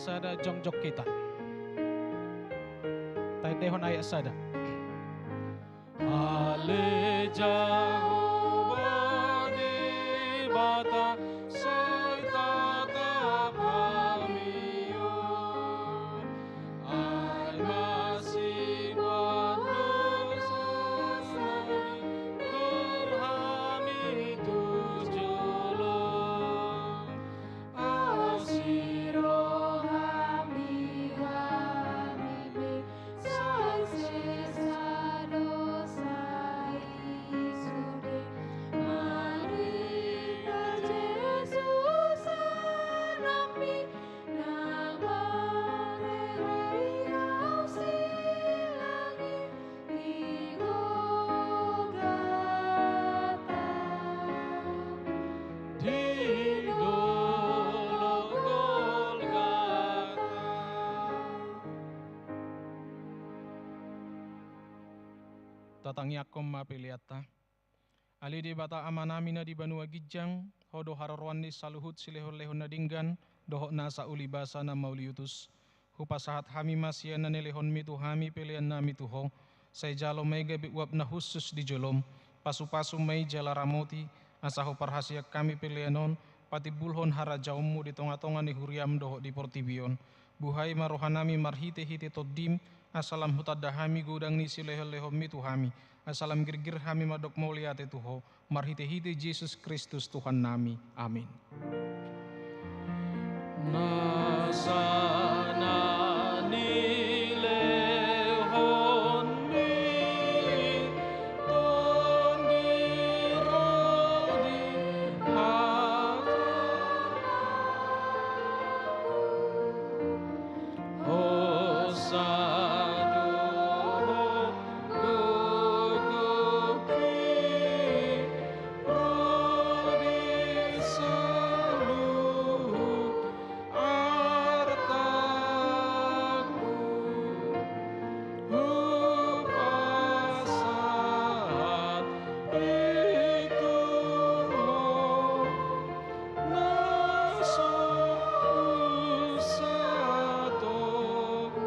sada jongjong hita. Taendehon ayat sada. Ale Jahowa Debata, sai tatap hami on. Ai masiboan dosa nami, tor hami tu jolom. Asi roham di hami be, sai sesa dosa i sude. Marhite Jesus Anakmi, na marere au silang i di Golgata, di dolok Golgata. Tatangiangkon ma peleanta. Ale Debata Amanami na di banua ginjang, Ho do haroroan ni saluhut silehonlehon na denggan dohot nasa ulibasa na mauliutus. Hupasahat hami ma sian na nilehonmi tu hami peleannami tu Ho, sai jalo ma i gabe uap na hushus di jolom. Pasupasu ma i jala ramoti, asa huparhaseang hami pelean on patimbulhon harajaonmu di tongatonga ni huriam dohot di portibi on. Buhai ma rohanami marhitehite Tondim, asa lam hutanda hami godang ni silehonlehonmi tu hami, asa lam girgir hami mandok mauliate tu Ho, marhitehite Jesus Kristus Tuhannami. Amin. Nasa na nilehonmi Tondi ro di hata, hosa dohot gogomhi ro di saluhut artangku, hupasahat i tu Ho, na so husatongkon.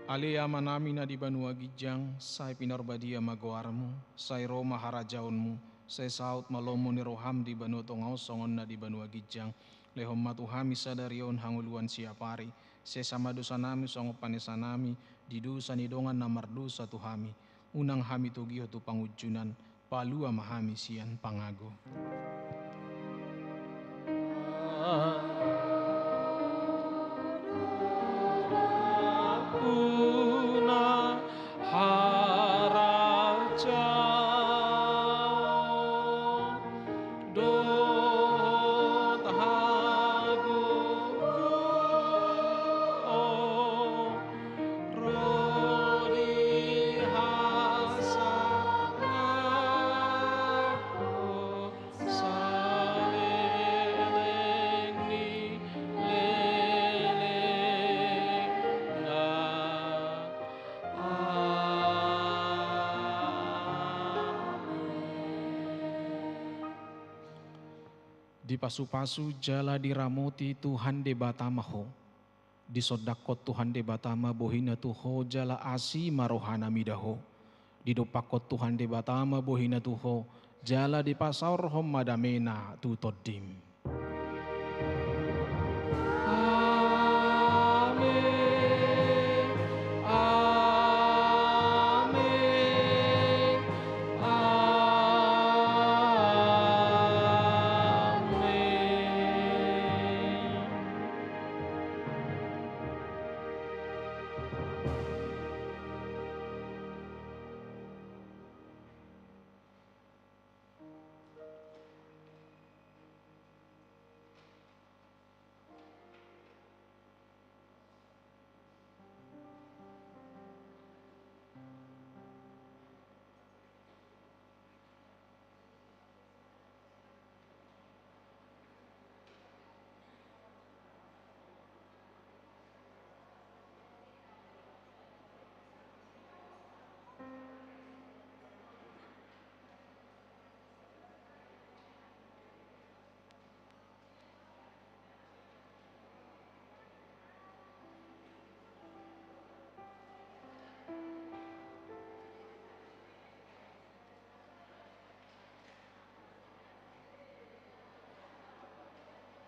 Ale Amanami na di banua ginjang, sai pinarbadia ma goarmu, sai ro ma harajaonmu, sai saut ma lomo ni roham di banua tonga on songon na di banua ginjang. Lehon ma tu hami sadari on hangoluan siapari, sesa ma dosanami songon panesanami di dosa ni dongan na mardosa tu hami. Unang hami togihon tu pangunjunan, palua ma hami sian pangago. Puna harajaon dohot hagogoon ro di hasangapon saleleng ni lelengna. Amen. Dipasupasu jala diramoti Tuhan Debata ma ho. Disondangkon Tuhan Debata ma bohina tu ho jala asi ma rohana mida ho. Didompakkon Tuhan Debata ma bohina tu ho jala dipasaorhon ma damena tu tondim.